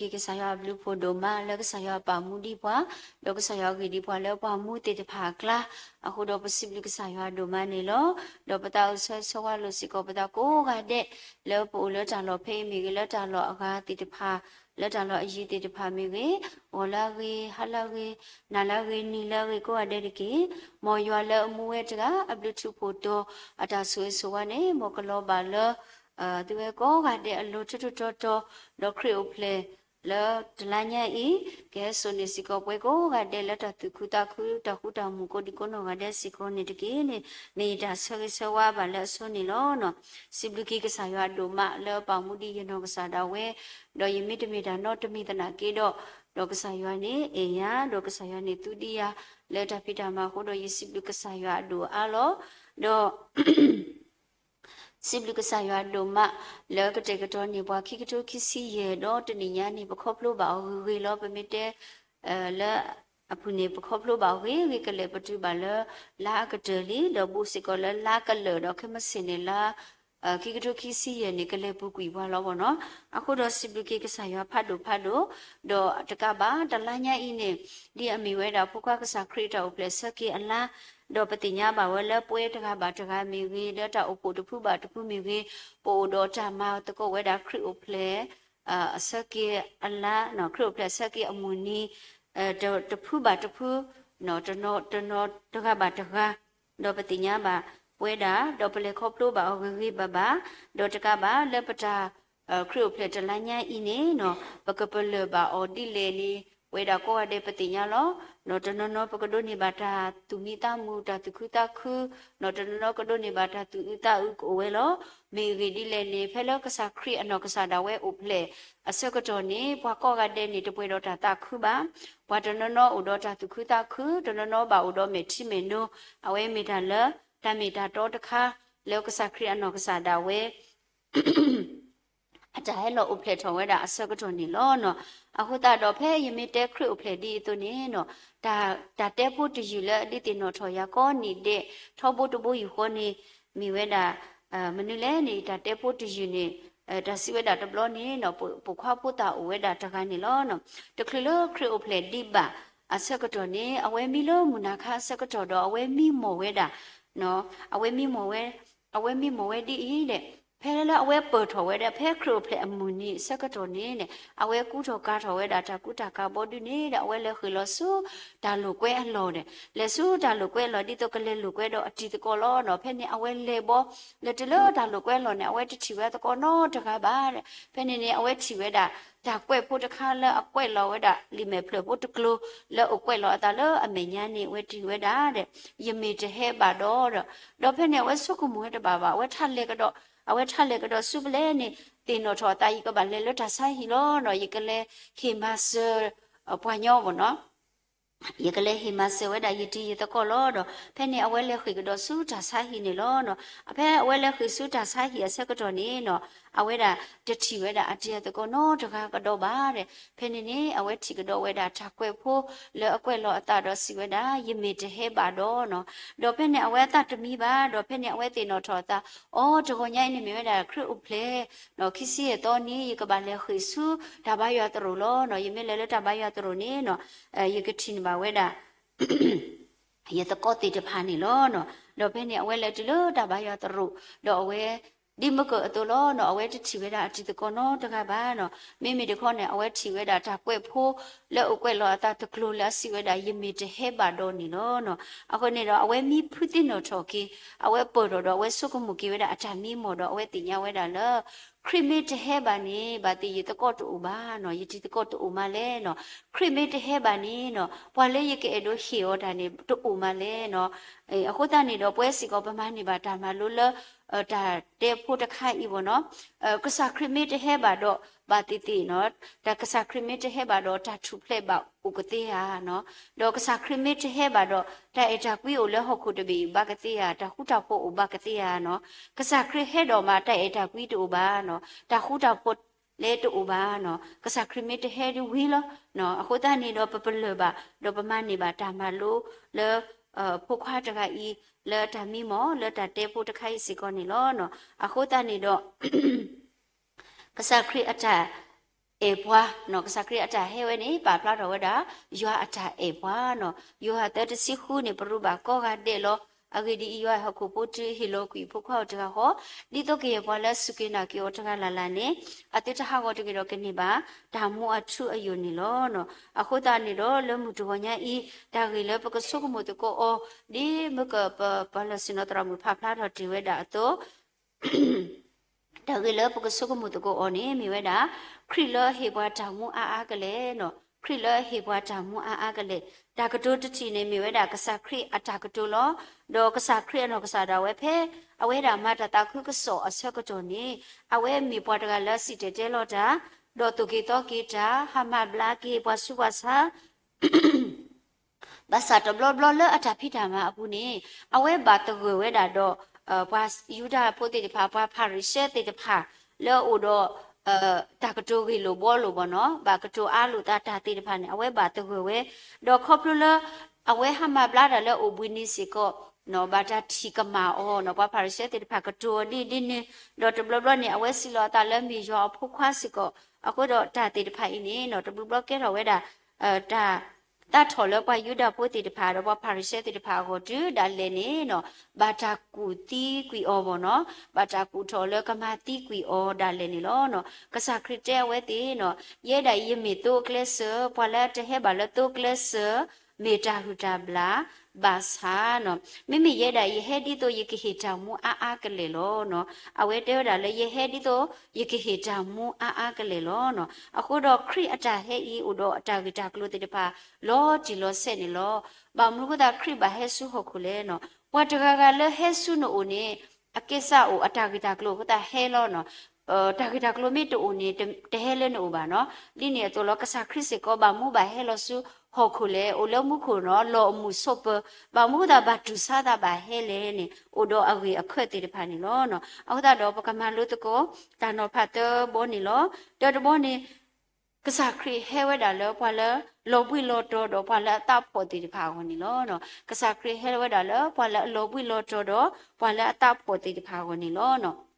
စံးဘျုးက့ၤကစၢ်ယွၤအဘျုးအဖှိၣ်ဒိၣ်မးလၢကစၢ်ယွၤပာ်မူဒံးပှၤ, ဒီးကစၢ်ယွၤဂ့ၢ်ဒံးပှၤလၢပှၤမူသ့ၣ်တဖၣ်အကျါ, အဃိဒီးပစံးဘျုးကစၢ်ယွၤဒိၣ်မးန့ၣ်လီၤ. ဒီးပသးအိၣ်ဆၢဂ့ၤဆၢဝါလိာ်စ့ၢ်ကီးပသးကိးဂၤဒဲး, လၢပအိၣ်လၢတၢ်လီၢ်ဖဲအံၤမ့ၢ်ဂ့ၤ, လၢတၢ်လီၢ်အဂၤသ့ၣ်တဖၣ်, လၢတၢ်လီၢ်အယံၤသ့ၣ်တဖၣ်မ့ၢ်ဂ့ၤ, ဂီၤလၢအဂ့ၤ, ဟါလၢအဂ့ၤ, နၤလၢအဂ့ၤ, နံၤလၢအဂ့ၤ ကိးဂၤဒဲးတက့ၢ်. မ်ယွၤလၢအမူဝဲတဂၤ အဘျုးထူးဖှိၣ်တီၤ အတၢ်ဆိၣ်ဂ့ၤဆိၣ်ဝါန့ၣ် မ်ကလီၤဘၣ်လၢ သုဝဲကိးဂၤဒဲးအလိၤထီထီတီၤတီၤ, ဒီးခရံာ်အိၣ်ဖျဲၣ်လၢတလါညါအံၤ, ကဟဲစိာ်န့ၢ်စ့ၢ်ကီးပှၤကိးဂၤဒဲးလၢတၢ်သူၣ်ခုသးခု တၢ်ဃူတၢ်မုာ်ကိးဒံကိးနီၢ်ဂၤဒဲးစ့ၢ်ကီးန့ၣ်တက့ၢ်န့ၣ်, မ့ၢ်ယတၢ်ဆၢဂ့ၤဆၢဝါဘၣ်လၢအဆိန့ၣ်လီၤ. စံးဘျုးက့ၤကစၢ်ယွၤဒိၣ်မးလၢပာ်မူဒံးယနီၢ်ကစၢ်ဒၣ်ဝဲ, ဒီးယမ့တမ့ၢ်တၢ်နီတမံၤသနာ်က့ဒီး, ဒီးကစၢ်ယွၤန့ၣ်အဲၣ်ယၤ, ဒီးကစၢ်ယွၤန့ၣ်သူဒံးယၤ လၢတၢ်ဖံးတၢ်မၤအဃိဒီး ယစံးဘျုးကစၢ်ယွၤအဒိၣ်အါလီၤ. ဒီး စံးဘျုးကစၢ်ယွၤဒိၣ်မး လၢကတဲာ်ကတီၤန့ၢ်ပှၤခံကထိခံဆံယဲၢ် ဒီးတနံၤညါန့ၣ် ပခီဖျိဘၣ်အီၤဂ့ၤဂ့ၤလီၤ. ပမ့ၢ်တဲ လၢအပူၤန့ၣ် ပခီဖျိဘၣ်အီၤဂ့ၤဂ့ၤကလဲာ် ပတုၤဘၣ်လၢလါအကတၢၢ်လံ, ဒီးဘူးစ့ၢ်ကီးလၢလါကလၢာ်ဒီး ခဲမုၢ်ဆ့ၣ်န့ၣ် လါ ခံကထိခံဆံယဲၢ်န့ၣ် ကလဲၤပူၤကွံာ်ပှၤလီၤဘၣ်နီၤ. အဃိဒီးစံးဘျုးက့ၤကစၢ်ယွၤဖးဒိၣ်ဖးဒိၣ်, ဒီးတကးဘၣ် တလါညါအံၤန့ၣ် ဒ်အမ့ၢ်ဝဲဒၣ်ဖိခွါကစၢ်ခရံာ်အတၢ်အိၣ်ဖျဲၣ်အဆၢက့ၤအလါ, ဒီးပသ့ၣ်ညါဘၣ်ဝဲလၢပဝဲတဂၤဘၣ်တဂၤမ့ၢ်ဂ့ၤ, လၢတၢ်အိၣ်ဖှိၣ်တဖုဘၣ်တဖုမ့ၢ်ဂ့ၤ, ပအိၣ်ဒီးတၢ်မၤသကိးဝဲဒၣ်ခရံာ်အိၣ်ဖျဲၣ် အဆၢက့ၤအလါ, ခရံာ်အိၣ်ဖျဲၣ်အဆၢက့ၤအမုၢ်နံၤ, တဖုဘၣ်တဖု, တနီၤတနီၤတဂၤဘၣ်တဂၤ, ဒီးပသ့ၣ်ညါဘၣ်ပဝဲဒၣ်, ဒီးပလဲၤခီဖျိဘၣ်အီၤဂ့ၤဂ့ၤဘၣ်ဘၣ်, ဒီးတကးဘၣ်လၢပတၢ် ခရံာ်အိၣ်ဖျဲၣ်တလါညါအံၤန့ၣ်နီၤ, ပကပလၢၢ်ဘၣ်အီၤဒ်လဲၣ်န့ၣ် ပဝဲဒၣ်ကိးဂၤဒဲးပသ့ၣ်ညါလီၤ. ဒီးတနီၤနီၤပကဒိးန့ၢ်ဘၣ်တၢ်သူၣ်မံသးမုာ် တၢ်သူၣ်ခုသးခု, ဒီးတနီၤနီၤကဒိးန့ၢ်ဘၣ်တၢ်သူၣ်အုးသးအုးကအိၣ်ဝဲလီၤ. မ့ၢ်အဂ့ၢ်ဒ်လဲၣ်န့ၣ် ဖဲလၢကစၢ်ခရံာ်အနီၢ်ကစၢ်ဒၣ်ဝဲအိၣ်ဖျဲၣ်အဆၢကတီၢ်န့ၣ် ပှၤကိးဂၤဒဲးန့ၣ် တပှဲၤဒီးတၢ်သးခုဘၣ်. ပှၤတနီၤနီၤအိၣ်ဒီးတၢ်သူၣ်ခုသးခု, တနီၤနီၤဘၣ်အိၣ်ဒီးမဲာ်ထံမဲာ်နိ, အဝဲမ့ၢ်တၢ်လၢ တၢ်မ့ၢ်တၢ်တီတခါ လၢကစၢ်ခရံာ်အနီၢ်ကစၢ်ဒၣ်ဝဲ အတၢ်ဟဲလီၤအိၣ်ဖျဲၣ်ထီၣ်ဝဲဒၣ်အဆၢကတီၢ်န့ၣ်လီၤနီၤ. အဃိသတးဒီး ဖဲယမ့ၢ်တဲခရံာ်အိၣ်ဖျဲၣ်ဒ်အသိးန့ၣ်နီၤ, တၢ် တၢ်တဲဖိတယုၢ်လၢအဒုးသ့ၣ်နီၣ်ထီၣ်ယၤကိးနံၤဒဲး ထီဘိတဘိယူၢ်ဃီန့ၣ် မ့ၢ်ဝဲဒၣ် မနုၤလဲၣ်န့ၣ် တၢ်တဲဖိတယုၢ်န့ၣ် တၢ်စံးဝဲဒၣ်တဘျီန့ၣ်နီၤ, ပိာ်ခွါဖိသၣ်အိၣ်ဝဲဒၣ်တဂၤန့ၣ်လီၤ. တချုးလၢခရံာ်အိၣ်ဖျဲၣ်ဒံးဘၣ်အဆၢကတီၢ်န့ၣ် အဝဲမံလၢမုၢ်နၤခါအဆၢကတီၢ်ဒီး အဝဲမံမီၢ်ဝဲဒၣ် အဝဲမံမီၢ်ဝဲ အဝဲမံမီၢ်ဝဲဒ်အံၤဒီး ဖဲလၢအဝဲပၢၢ်ထီၣ်ဝဲဒၣ် ဖဲခရံာ်အိၣ်ဖျဲၣ်အမုၢ်နံၤအဆၢကတီၢ်န့ၣ် အဝဲကူထီၣ်ကၤထီၣ်ဝဲဒၣ်တၢ်ကူတၢ်ကၤဘီဒုန့ၣ်ဒီး အဝဲလဲၤဃ့ၢ်လီၤဆူတၢ်လိာ်ကွဲအလီၢ်ဒီး လဲၤဆူတၢ်လိာ်ကွဲအလီၢ်ဒ်သိးကလဲၤလိာ်ကွဲဒီးအတံၤသကိးလီၤနီၤ. ဖဲန့ၣ်အဝဲလဲၤဘီ လဲၤတုၤလၢတၢ်လိာ်ကွဲအလီၢ်န့ၣ် အဝဲတထံၣ်ဝဲသကိးနီတဂၤဘၣ်. ဖဲန့ၣ်န့ၣ် အဝဲထံၣ်ဝဲဒၣ် တၢ်ကွဲးဖိတခါလၢအကွဲးလီၤဝဲဒၣ် လံာ်မဲာ်ဖျၢၣ်ဖိတကျိၤ လၢအကွဲးလီၤအသးလၢအမဲာ်ညါန့ၣ် အဝဲထံၣ်ဝဲဒၣ်ဒီး ယမ့ၢ်တဟဲဘၣ်ဒီး ဒီးဖဲန့ၣ် အဝဲဆိကမိၣ်ဝဲတဘၣ်ဘၣ်, အဝဲထးလဲၤကဒီး, အဝဲထးလဲၤကဒီးဆူဖဲလဲၣ်န့ၣ် သ့ၣ်နီၣ်ထီၣ်အသး ယကဘၣ်လဲၤလၢတၢ်ဆါဟံၣ်လီၤနီၤ, ယကလဲၤဟ့ၣ်မၤစၢၤ ပှၤညီဘၣ်နီၤ, ယကလဲၤဟ့ၣ်မၤစၢၤဝဲဒၣ်ယတံၤယသကိးလီၤဒီး ဖဲန့ၣ် အဝဲလဲၤဃ့ၢ်ကဒီးဆူတၢ်ဆါဟံၣ်န့ၣ်လီၤနီၤ. ဖဲအဝဲလဲၤဃ့ၢ်ဆူတၢ်ဆါဟံၣ်အဆၢကတီၢ်န့ၣ်နီၤ, အဝဲဒၣ်တထံၣ်ဝဲဒၣ်အတံၤအသကိးနီတဂၤကဒီးဘၣ်ဒီး ဖဲန့ၣ်န့ၣ် အဝဲထံၣ်ကဒီးဝဲဒၣ်တၢ်ကွဲးဖိလၢအကွဲးလီၤအသးဒီးစံးဝဲဒၣ် ယမ့ၢ်တဟဲဘၣ်ဒီးနီၤ. ဒီးဖဲန့ၣ် အဝဲအသးတမံဘၣ်, ဒီးဖဲန့ၣ် အဝဲသ့ၣ်နီၣ်ထီၣ်အသး, အိ တဂီၤညါအံၤန့ၣ်မ့ၢ်ဝဲဒၣ်ခရံာ်အိၣ်ဖျဲၣ် ခံဆံယဲၢ်သီန့ၣ် ယကဘၣ်လဲၤဃ့ၢ်ဆူတၢ်ဘါယွၤသရိာ်လီၤနီၤ. ယမ့ၢ်လဲၤလၢတၢ်ဘါယွၤသရိာ်န့ၣ်နီၤ, ယကထံၣ်န့ၢ်ဘၣ်ဝဲဒၣ် ယသကိးသ့ၣ်တဖၣ်န့ၣ်လီၤနီၤ. ဒီးဖဲန့ၣ် အဝဲလဲၤတုၤလၢတၢ်ဘါယွၤသရိာ်, ဒီးအဝဲ ဒ်မုၢ်ကၢၢ်အသိးလီၤနီၤ, အဝဲတထံၣ်ဝဲဒၣ်အတံၤသကိးနီတဂၤဘၣ်နီၤ. မ့မ့ၢ်တခီန့ၣ် အဝဲထံၣ်ဝဲဒၣ်တၢ်ကွဲးဖိလၢအကွဲးလီၤအသးတကျိၤလၢအစံးဝဲဒၣ် ယမ့ၢ်တဟဲဘၣ်ဒီးန့ၣ်လီၤနီၤ. အဃိန့ၣ်ဒီး အဝဲမံဖုးသ့ၣ်နီၣ်ထီၣ်က့ၤ, အဝဲပၢၢ်ထီၣ်ဒီး အဝဲဆိကမိၣ်က့ၤဝဲဒၣ်အတၢ်မံမီၢ်ဒီး အဝဲသ့ၣ်ညါဝဲဒၣ်လၢ ခရံာ်မ့ၢ်တဟဲဘၣ်န့ၣ် ဘၣ်သ့ၣ်ယသကိးတအိၣ်ဘၣ်နီၤ, ယတံၤသကိးတအိၣ်မးလဲၣ်နီၤ. ခရံာ်မ့ၢ်တဟဲဘၣ်န့ၣ်နီၤ, ပှၤလၢယကအဲၣ်ဒိးဟ့ၣ်အီၤတၢ်န့ၣ် တအိၣ်မးလဲၣ်နီၤ. အဃိသတးန့ၣ်ဒီး ပဝဲစ့ၢ်ကီးပမၤန့ၢ်ဘၣ်တၢ်မၤလိလၢ တၢ်တဲဖိတခါအံၤဘၣ်နီၤ, ကစၢ်ခရံာ်မ့ၢ်တဟဲဘၣ်ဒီး ဘၣ်သ့ၣ်သ့ၣ်နီၤ, တၢ်ကစၢ်ခရံာ်မ့ၢ်တဟဲဘၣ်ဒီး တၢ်ထူၣ်ဖျဲးဘၣ်အိၣ်ကသ့ဧါနီၤ. ဒီးကစၢ်ခရံာ်မ့ၢ်တဟဲဘၣ်ဒီး တၢ်အဲၣ်တၢ်ကွံအိၣ်လၢဟီၣ်ခိၣ်တဘ့ၣ်အံၤဘၣ်ကသ့ဧါ, တၢ်ဃူတၢ်ဖိးအိၣ်ဘၣ်ကသ့ဧါနီၤ. ကစၢ်ခရံာ်ဟဲဒီးမး တၢ်အဲၣ်တၢ်ကွံတအိၣ်ဘၣ်နီၤ, တၢ်ဃူတၢ်ဖိးလဲၣ်တအိၣ်ဘၣ်နီၤ. ကစၢ်ခရံာ်မ့ၢ်တဟဲဒ်ဝံၤလီၤ. အဃိသတးန့ၣ်ဒီး ပပလၢၢ်ဘၣ် ဒီးပမၤန့ၢ်ဘၣ်တၢ်မၤလိလၢ ဖိခွါတဂၤအံၤ လၢတၢ်မံမီၢ် လၢတၢ်တဲဖိတခါအံၤစ့ၢ်ကီးန့ၣ်လီၤ. အဃိသတးန့ၣ်ဒီး ကစၢ်ခရံာ်အတၢ် အဲၣ်ပှၤနီၤ, ကစၢ်ခရံာ်အတၢ်ဟဲဝဲန့ၣ် ပာ်ဖျါထီၣ်ဝဲဒၣ် ယွၤအတၢ်အဲၣ်ပှၤနီၤ. ယိၤဟၣ်သၢတဆံဃုန့ၣ် ပရူးဘၣ်ကိးဂၤဒဲးလီၤ. အဂ့ၢ်ဒ်အံၤ, ယွၤအဲၣ်ဟီၣ်ခိၣ်ဖိတုၤ ဟ့ၣ်လီၤကွံာ်အဖိခွါဧိၤတဂၤဃီ, ဒ်သိးကယဲၢ်ပှၤလၢအစူၢ်က့ၤနာ်က့ၤအီၤတဂၤလၢ်လၢ်န့ၣ် အသုတဟးဂီၤတဂ့ၤဒီးကန့ၢ်ဘၣ် တၢ်မူအထူအယိာ်န့ၣ်လီၤ. အဃိသတးန့ၣ်ဒီး လၢမုၢ်တဂီၤညါအံၤ တၢ်ဂ့ၢ်လၢပကဆိကမိၣ်သကိးအီၤ ဒ်မ့ၢ်ကပ ပှၤလၢဆ့ၣ်နီၤသရၣ်မုၣ်ဖးဖျါထီၣ်တ့ၢ်ဝဲဒၣ်အသိး တၢ်ဂ့ၢ်လၢပကဆိကမိၣ်သကိးအီၤန့ၣ် မ့ၢ်ဝဲဒၣ် ခရံာ်လၢအဟ့ၣ်ပှၤတၢ်မူအါအါကလဲာ်နီၤ. ခရံာ်လၢအဟ့ၣ်ပှၤတၢ်မူအါအါကလဲာ်, တၢ်ကတိၤတထံၣ်န့ၣ် မ့ၢ်ဝဲဒၣ်ကစၢ်ခရံာ်အတၢ်ကတိၤလီၤ. ဒီးကစၢ်ခရံာ်အနီၢ်ကစၢ်ဒၣ်ဝဲဖဲ အဝဲဒၣ်မၤတၢ်သးခုကစီၣ်အဆၢကတီၢ်န့ၣ် အဝဲမ့ၢ်ပှၤတဂၤလၢစံၣ်တဲၤတဲလီၤတၢ်, ဒီးသိၣ်က့ၤသီက့ၤတၢ်, ဟးမၤဘျါက့ၤပှၤဆူးပှၤဆါ ဘၣ်ဆၣ်တဘျီဘျီလၢအတၢ်ဖံးတၢ်မၤအပူၤန့ၣ် အဝဲဘၣ်သဂၢၢ်ဝဲဒၣ်ဒီး ပှၤယူဒၤဖိသ့ၣ်တဖၣ် ပှၤဖၤရံၤၡဲသ့ၣ်တဖၣ် လၢအအိၣ်ဒီး တၢ်ကတိၤဂ့ၢ်လိာ်ဘှီလိာ်ဘၣ်နီၤ, ဘၣ်ကတိၤအါလိာ်သးတၢ်သ့ၣ်တဖၣ်န့ၣ် အဝဲဘၣ်သဂၢၢ်ဝဲ, ဒီးခီဖျိလၢ အဝဲဟးမၤဘျါတၢ်လၢအိၣ်ဘှံးနံၤစ့ၢ်ကီး ဘၣ်တၢ်ထံၣ်ကမၣ်အီၤနီၤ, ပှၤဖၤရံၤၡဲသ့ၣ်တဖၣ်ကတိၤအီၤဒ်ဒ်န့ၣ်, ဒီးတဘျီဘျီန့ၣ် အဝဲစံးလီၤအသးလၢမ့ၢ်ယွၤအဖိခွါစ့ၢ်ကီး, အဃိဒီးတၢ်သ့ၣ်တဖၣ်အံၤန့ၣ်နီၤ တဘျီဘျီကဲထီၣ်ဝဲဒၣ် တၢ် သးထီၣ်လၢပှၤယူဒၤဖိသ့ၣ်တဖၣ် ဒီးပှၤဖၤရံၤၡဲသ့ၣ်တဖၣ်အဂီၢ်တုၤဒၣ်လဲာ်န့ၣ်နီၤ, ဘၣ်တၢ်ကူၣ်သံကွံာ်အီၤဘၣ်နီၤ, ဘၣ်တၢ်ကူၣ်ထီၣ်လၢကမၤသံကွံာ်အီၤဒၣ်လဲာ်န့ၣ်လီၤ. ကစၢ်ခရံာ်တဲအဝဲသ့ၣ်နီၤ, ယဲဒၣ်အံၤယမ့ၢ်သိအကျဲစၢၤ, ပှၤလၢအတဟဲဘၣ်လၢသိအကျဲစၢၤ မ့ၢ်တၢ်ဟုၣ်တၢ်ဘျၣ်, ဘၣ်ဆၣ်နီၤ, မ့မ့ၢ်ယဲဒၣ်အံၤယဟဲဒ်သိးယကဟ့ၣ်တၢ်မူအါအါကလဲာ်လီၤနီၤ. အဝဲတဲဝဲဒၣ်လၢယဟဲဒ်သိးယကဟ့ၣ်တၢ်မူအါအါကလဲာ်လီၤနီၤ. အဃိဒီးခရံာ်အတၢ်ဟဲအံၤအိၣ်ဒီးအတၢ်ဂ့ၢ်တၢ်ကျိၤသ့ၣ်တဖၣ် လီၤတံၢ်လီၤဆဲးန့ၣ်လီၤ. ဘၣ်မနုၤအဃိသတးခရံာ်ဘၣ်ဟဲဆူဟီၣ်ခိၣ်လဲၣ်နီၤ, ပှၤတဂၤဂၤလၢဟဲဆူနအိၣ်န့ၣ် အကဲစၢ်အိၣ်အတၢ်ဂ့ၢ်တၢ်ကျိၤအဃိသတးဟဲလီၤနီၤ. တၢ်ဂ့ၢ်တၢ်ကျိၤမ့ၢ်တအိၣ်န့ၣ် တဟဲလၢနအိၣ်ဘၣ်နီၤ. ဒ်န့ၣ်အသိးလီၤ ကစၢ်ခရံာ်စ့ၢ်ကီးဘၣ်မူဘၣ်ဟဲလီၤဆူဟီၣ်ခိၣ်လဲၣ်, အိၣ်လၢမူခိၣ်နီၤ, လီၢ်အမူးဆိးပၢၤ, ဘၣ်မနုၤအဃိသတးဘၣ်တူၢ်ဆါသးဘၣ်ဟဲလဲၣ်န့ၣ် အိၣ်ဒီးအဂ့ၢ်အခၢၣ်သ့ၣ်တဖၣ်န့ၣ်လီၤ. အဃိသတးဒီးပကမၤလိသကိး တၢ်နီၤဖးသၢဘီန့ၣ်လီၤ. တၢတဘီန့ၣ် ကစၢ်ခရံာ်ဟဲဝဲဒၣ်လၢပှၤလၢလီၤဘှံးလီၤတီၤဒီးပှၤလၢအသးဖှီၣ်သ့ၣ်တဖၣ်အဂီၢ်န့ၣ်လီၤ. ကစၢ်ခရံာ်ဟဲဝဲဒၣ်လၢပှၤလၢအလီၤဘှံးလီၤတီၤဒီးပှၤလၢအသးဖှီၣ်သ့ၣ်တဖၣ်အဂီၢ်န့ၣ်လီၤ.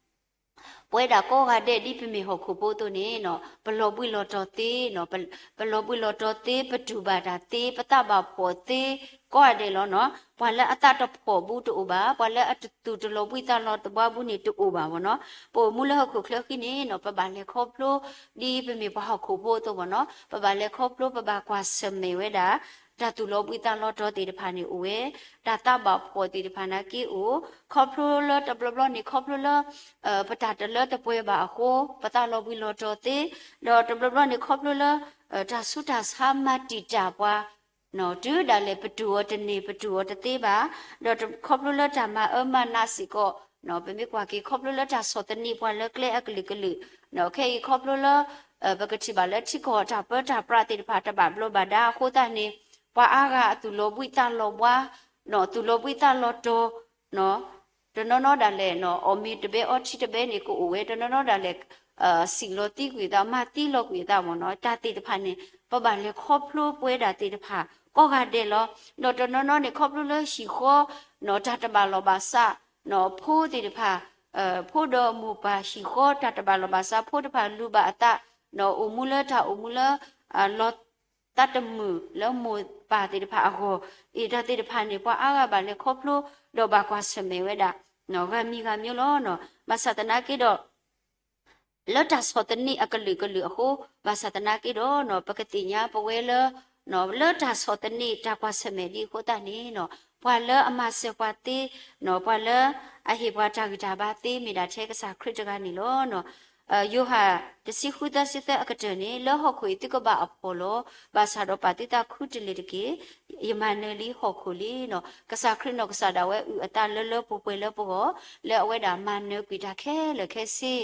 ပဝဲဒၣ်ကိးဂၤဒဲးဒ်ပမ့ၢ်ဟီၣ်ခိၣ်ဖိအသိးန့ၣ်နီၤ, ပလီၤဘှံးလီၤတီၤသ့နီၤ, ပ ပလီၤဘှံးလီၤတီၤသ့, ပတူၢ်ဘၣ်တၢ်သ့, ပသးဘၣ်ဖှီၣ်သ့, ကိးဂၤဒဲးလီၤနီၤ. ပှၤလၢအသးတဖှီၣ်ဘူးတအိၣ်ဘၣ်, ပှၤလၢအတသူၣ်တလီၤဘှံးသးလီၤတဘှါဘူးန့ၣ်တအိၣ်ဘၣ်ဘၣ်နီၤ. ပအိၣ်မူလၢဟီၣ်ခိၣ်ချၢဃံန့ၣ်နီၤ, ပဘၣ်လဲၤခီဖျိ ဒ်ပမ့ၢ်ပှၤဟီၣ်ခိၣ်ဖိအသိးဘၣ်နီၤ, ပဘၣ်လဲၤခီဖျိ ပဘၣ်ကွၢ်ဆၢၣ်မဲာ်ဝဲဒၣ် တၢ်သူၣ်လီၤဘှံးသးလီၤတီၤသ့ၣ်တဖၣ်န့ၣ်အိၣ်ဝဲ, တၢ်သးဘၣ်ဖှီၣ်သ့ၣ်တဖၣ်နာ်က့အိၣ်, ခီဖျိလၢတဘျီဘျီန့ၣ် ခီဖျိလၢ ပတၢ်တလၢတပှဲၤဘၣ်အဃိ ပသးလီၤဘှံးလီၤတီၤသ့, ဒီးတဘျီဘျီန့ၣ် ခီဖျိလၢ တၢ်ဆူးတၢ်ဆါမၤတံာ်တာ်ပှၤ တုၤဒၣ်လဲာ်ပတူၢ်အီၤတန့ၢ် ပတူၢ်အီၤတသ့ဘၣ်, ဒီးခီဖျိလၢတၢ်မၤအၢမၤနးစ့ၢ်ကီး, ပမ့ၢ်ကွၢ်က့ၤ ခီဖျိလၢတၢ်ဆီၣ်သနံးပှၤလၢကျဲအကလုာ်ကလုာ်, ခဲအံၤခီဖျိလၢ ပကထံၣ်ဘၣ်လၢထံကီၢ်တၢ်ပၢတၢ်ပြးသ့ၣ်တဖၣ်တဘၣ်ဘျီးဘၣ်ဒါအဃိသတးန့ၣ်, ပှၤအါဂၤအသူၣ်လီၤဘှံးသးလီၤဘှါ, သူၣ်လီၤဘှံးသးလီၤတီၤ တနီၤနီၤဒၣ်လဲာ် အီၣ်မ့ၤတဘဲအီထံတဘဲန့ၣ်ကအိၣ်ဝဲ, တနီၤနီၤဒၣ်လဲာ် စံၣ်လီၤသံကွံာ်အသး မၤသံလီၤကွံာ်အသးမ့ၢ်နီၤ, တၢ်သ့ၣ်တဖၣ်န့ၣ် ပဘၣ်လဲၤခီဖျိပဝဲဒၣ်သ့ၣ်တဖၣ် ကိးဂၤဒဲးလီၤ. ဒီးတနီၤနီၤန့ၣ် ခီဖျိလၢဟံၣ်ဃီ တၢ်တဘၣ်လီၢ်ဘၣ်စး, ဖိသ့ၣ်တဖၣ် ဖိဒီးမိၢ်ပၢ်ဟံၣ်ဃီတၢ်တဘၣ်လီၢ်ဘၣ်စး ဖိတဖၣ်လူၤဘၣ်အသး, အိၣ်မူလၢတၢ်အိၣ်မူလၢ လီၤသးတမုာ်လၢမိၢ်ပၢ်သ့ၣ်တဖၣ်အဂီၢ်, အံၤတၢ်သ့ၣ်တဖၣ်န့ၣ် ပှၤအါဂၤဘၣ်လဲၤခီဖျိ ဒီးဘၣ်ကွၢ်ဆၢၣ်မဲာ်ဝဲဒၣ် ဂၤမံၤဂၤမံၤလီၤ. ဘၣ်ဆၣ်သနာ်က့ဒီး လၢတၢ်ဆီၣ်သနံးအကလုာ်ကလုာ်အဃိ, ဘၣ်ဆၣ်သနာ်က့ဒီး ပကသ့ၣ်ညါပဝဲလၢ လၢတၢ်ဆီၣ်သနံးတၢ်ကွၢ်ဆၢၣ်မဲာ်ဒ်အဃိသတးန့ၣ် ပှၤလၢအမၤစၢၤပှၤသ့, ပှၤလၢအဟ့ၣ်ပှၤတၢ်ဂံၢ်တၢ်ဘါသ့ မ့ၢ်ဒၣ်ထဲကစၢ်ခရံာ်တဂၤန့ၣ်လီၤ. ယိၤဟၣ်တဆံဃုသၢဆံသၢအကတၢၢ်န့ၣ်, လၢဟီၣ်ခိၣ်အံၤသုကဘၣ်အဖှီၣ်လီၤ. ဘၣ်ဆၣ်ဒီးပာ်သုသးခူတလ့ၢ်တက့ၢ်. ယမၤနၢၤလံဟီၣ်ခိၣ်လံနီၤ. ကစၢ်ခရံာ်နီၢ်ကစၢ်ဒၣ်ဝဲအုၣ်အသးလၢလၢပှဲၤပှဲၤလၢပဂီၢ်, လၢအဝဲဒၣ်မၤနၢၤကွံာ်တၢ်ခဲလၢာ်ခဲဆ့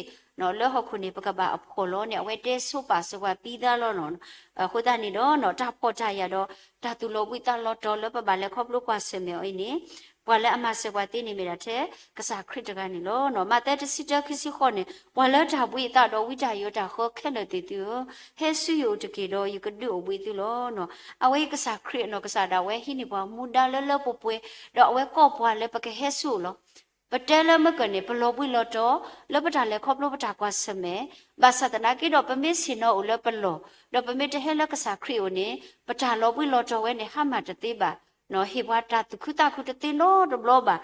လၢဟီၣ်ခိၣ်န့ၣ် ပကဘၣ်အဖှီၣ်လီၤန့ၣ် အဝဲတဲဆိပာ်စၢၤပှၤပံသါလီၤနီၤ. အဃိသတးန့ၣ်ဒီး တၢ်ဖှီၣ်တၢ်ယာ်ဒီး တၢ်သူၣ်လီၤဘှံးသးလီၤတီၤလၢပဘၣ်လဲၤခီဖျိကွၢ်ဆၢၣ်မဲာ်အီၤအံၤန့ၣ်, ပှၤလၢအမၤစၢၤပှၤသ့န့ၣ်မ့ၢ်ဒၣ်ထဲ ကစၢ်ခရံာ်တဂၤန့ၣ်လီၤ. မးသဲတဆံတၢခံဆံဃိးန့ၣ်, ပှၤလၢတၢ်ဘှံးအသးဒီးဝံတၢ်ယိးတၢ်ဃၢခဲလၢာ်သ့ၣ်သုဧၢ, ဟဲဆူယအိၣ်တက့ၢ်ဒီးယကဒုးအိၣ်ဘှံးသုလီၤ. အဝဲအံၤကစၢ်ခရံာ်အနီၢ်ကစၢ်ဒၣ်ဝဲဟံးန့ၢ်ပှၤမူဒါလၢလၢပှဲၤပှဲၤ, ဒီးအဝဲကိးပှၤလၢပကဟဲဆူအအိၣ်လီၤ. ပတဲလၢမုၢ်ကၢၢ်န့ၣ် ပလီၤဘှံးလီၤတီၤ လၢပတၢ်လဲၤခီဖျိပတၢ်ကွၢ်ဆၢၣ်မဲာ်, ဘၣ်ဆၣ်သနာ်က့ဒီး ပမ့ၢ်ဆ့ၣ်နီၤအိၣ်လၢပလီၢ်, ဒီးပမ့ၢ်တဟဲလၢကစၢ်ခရံာ်အိၣ်န့ၣ် ပတၢ်လီၤဘှံးလီၤတီၤဝဲန့ၣ် ဟါမၢ်တသ့ဘၣ်, ဟ့ၣ်ပှၤတၢ်သူၣ်ခုသးခုတသ့နီတဘျီဘၣ်.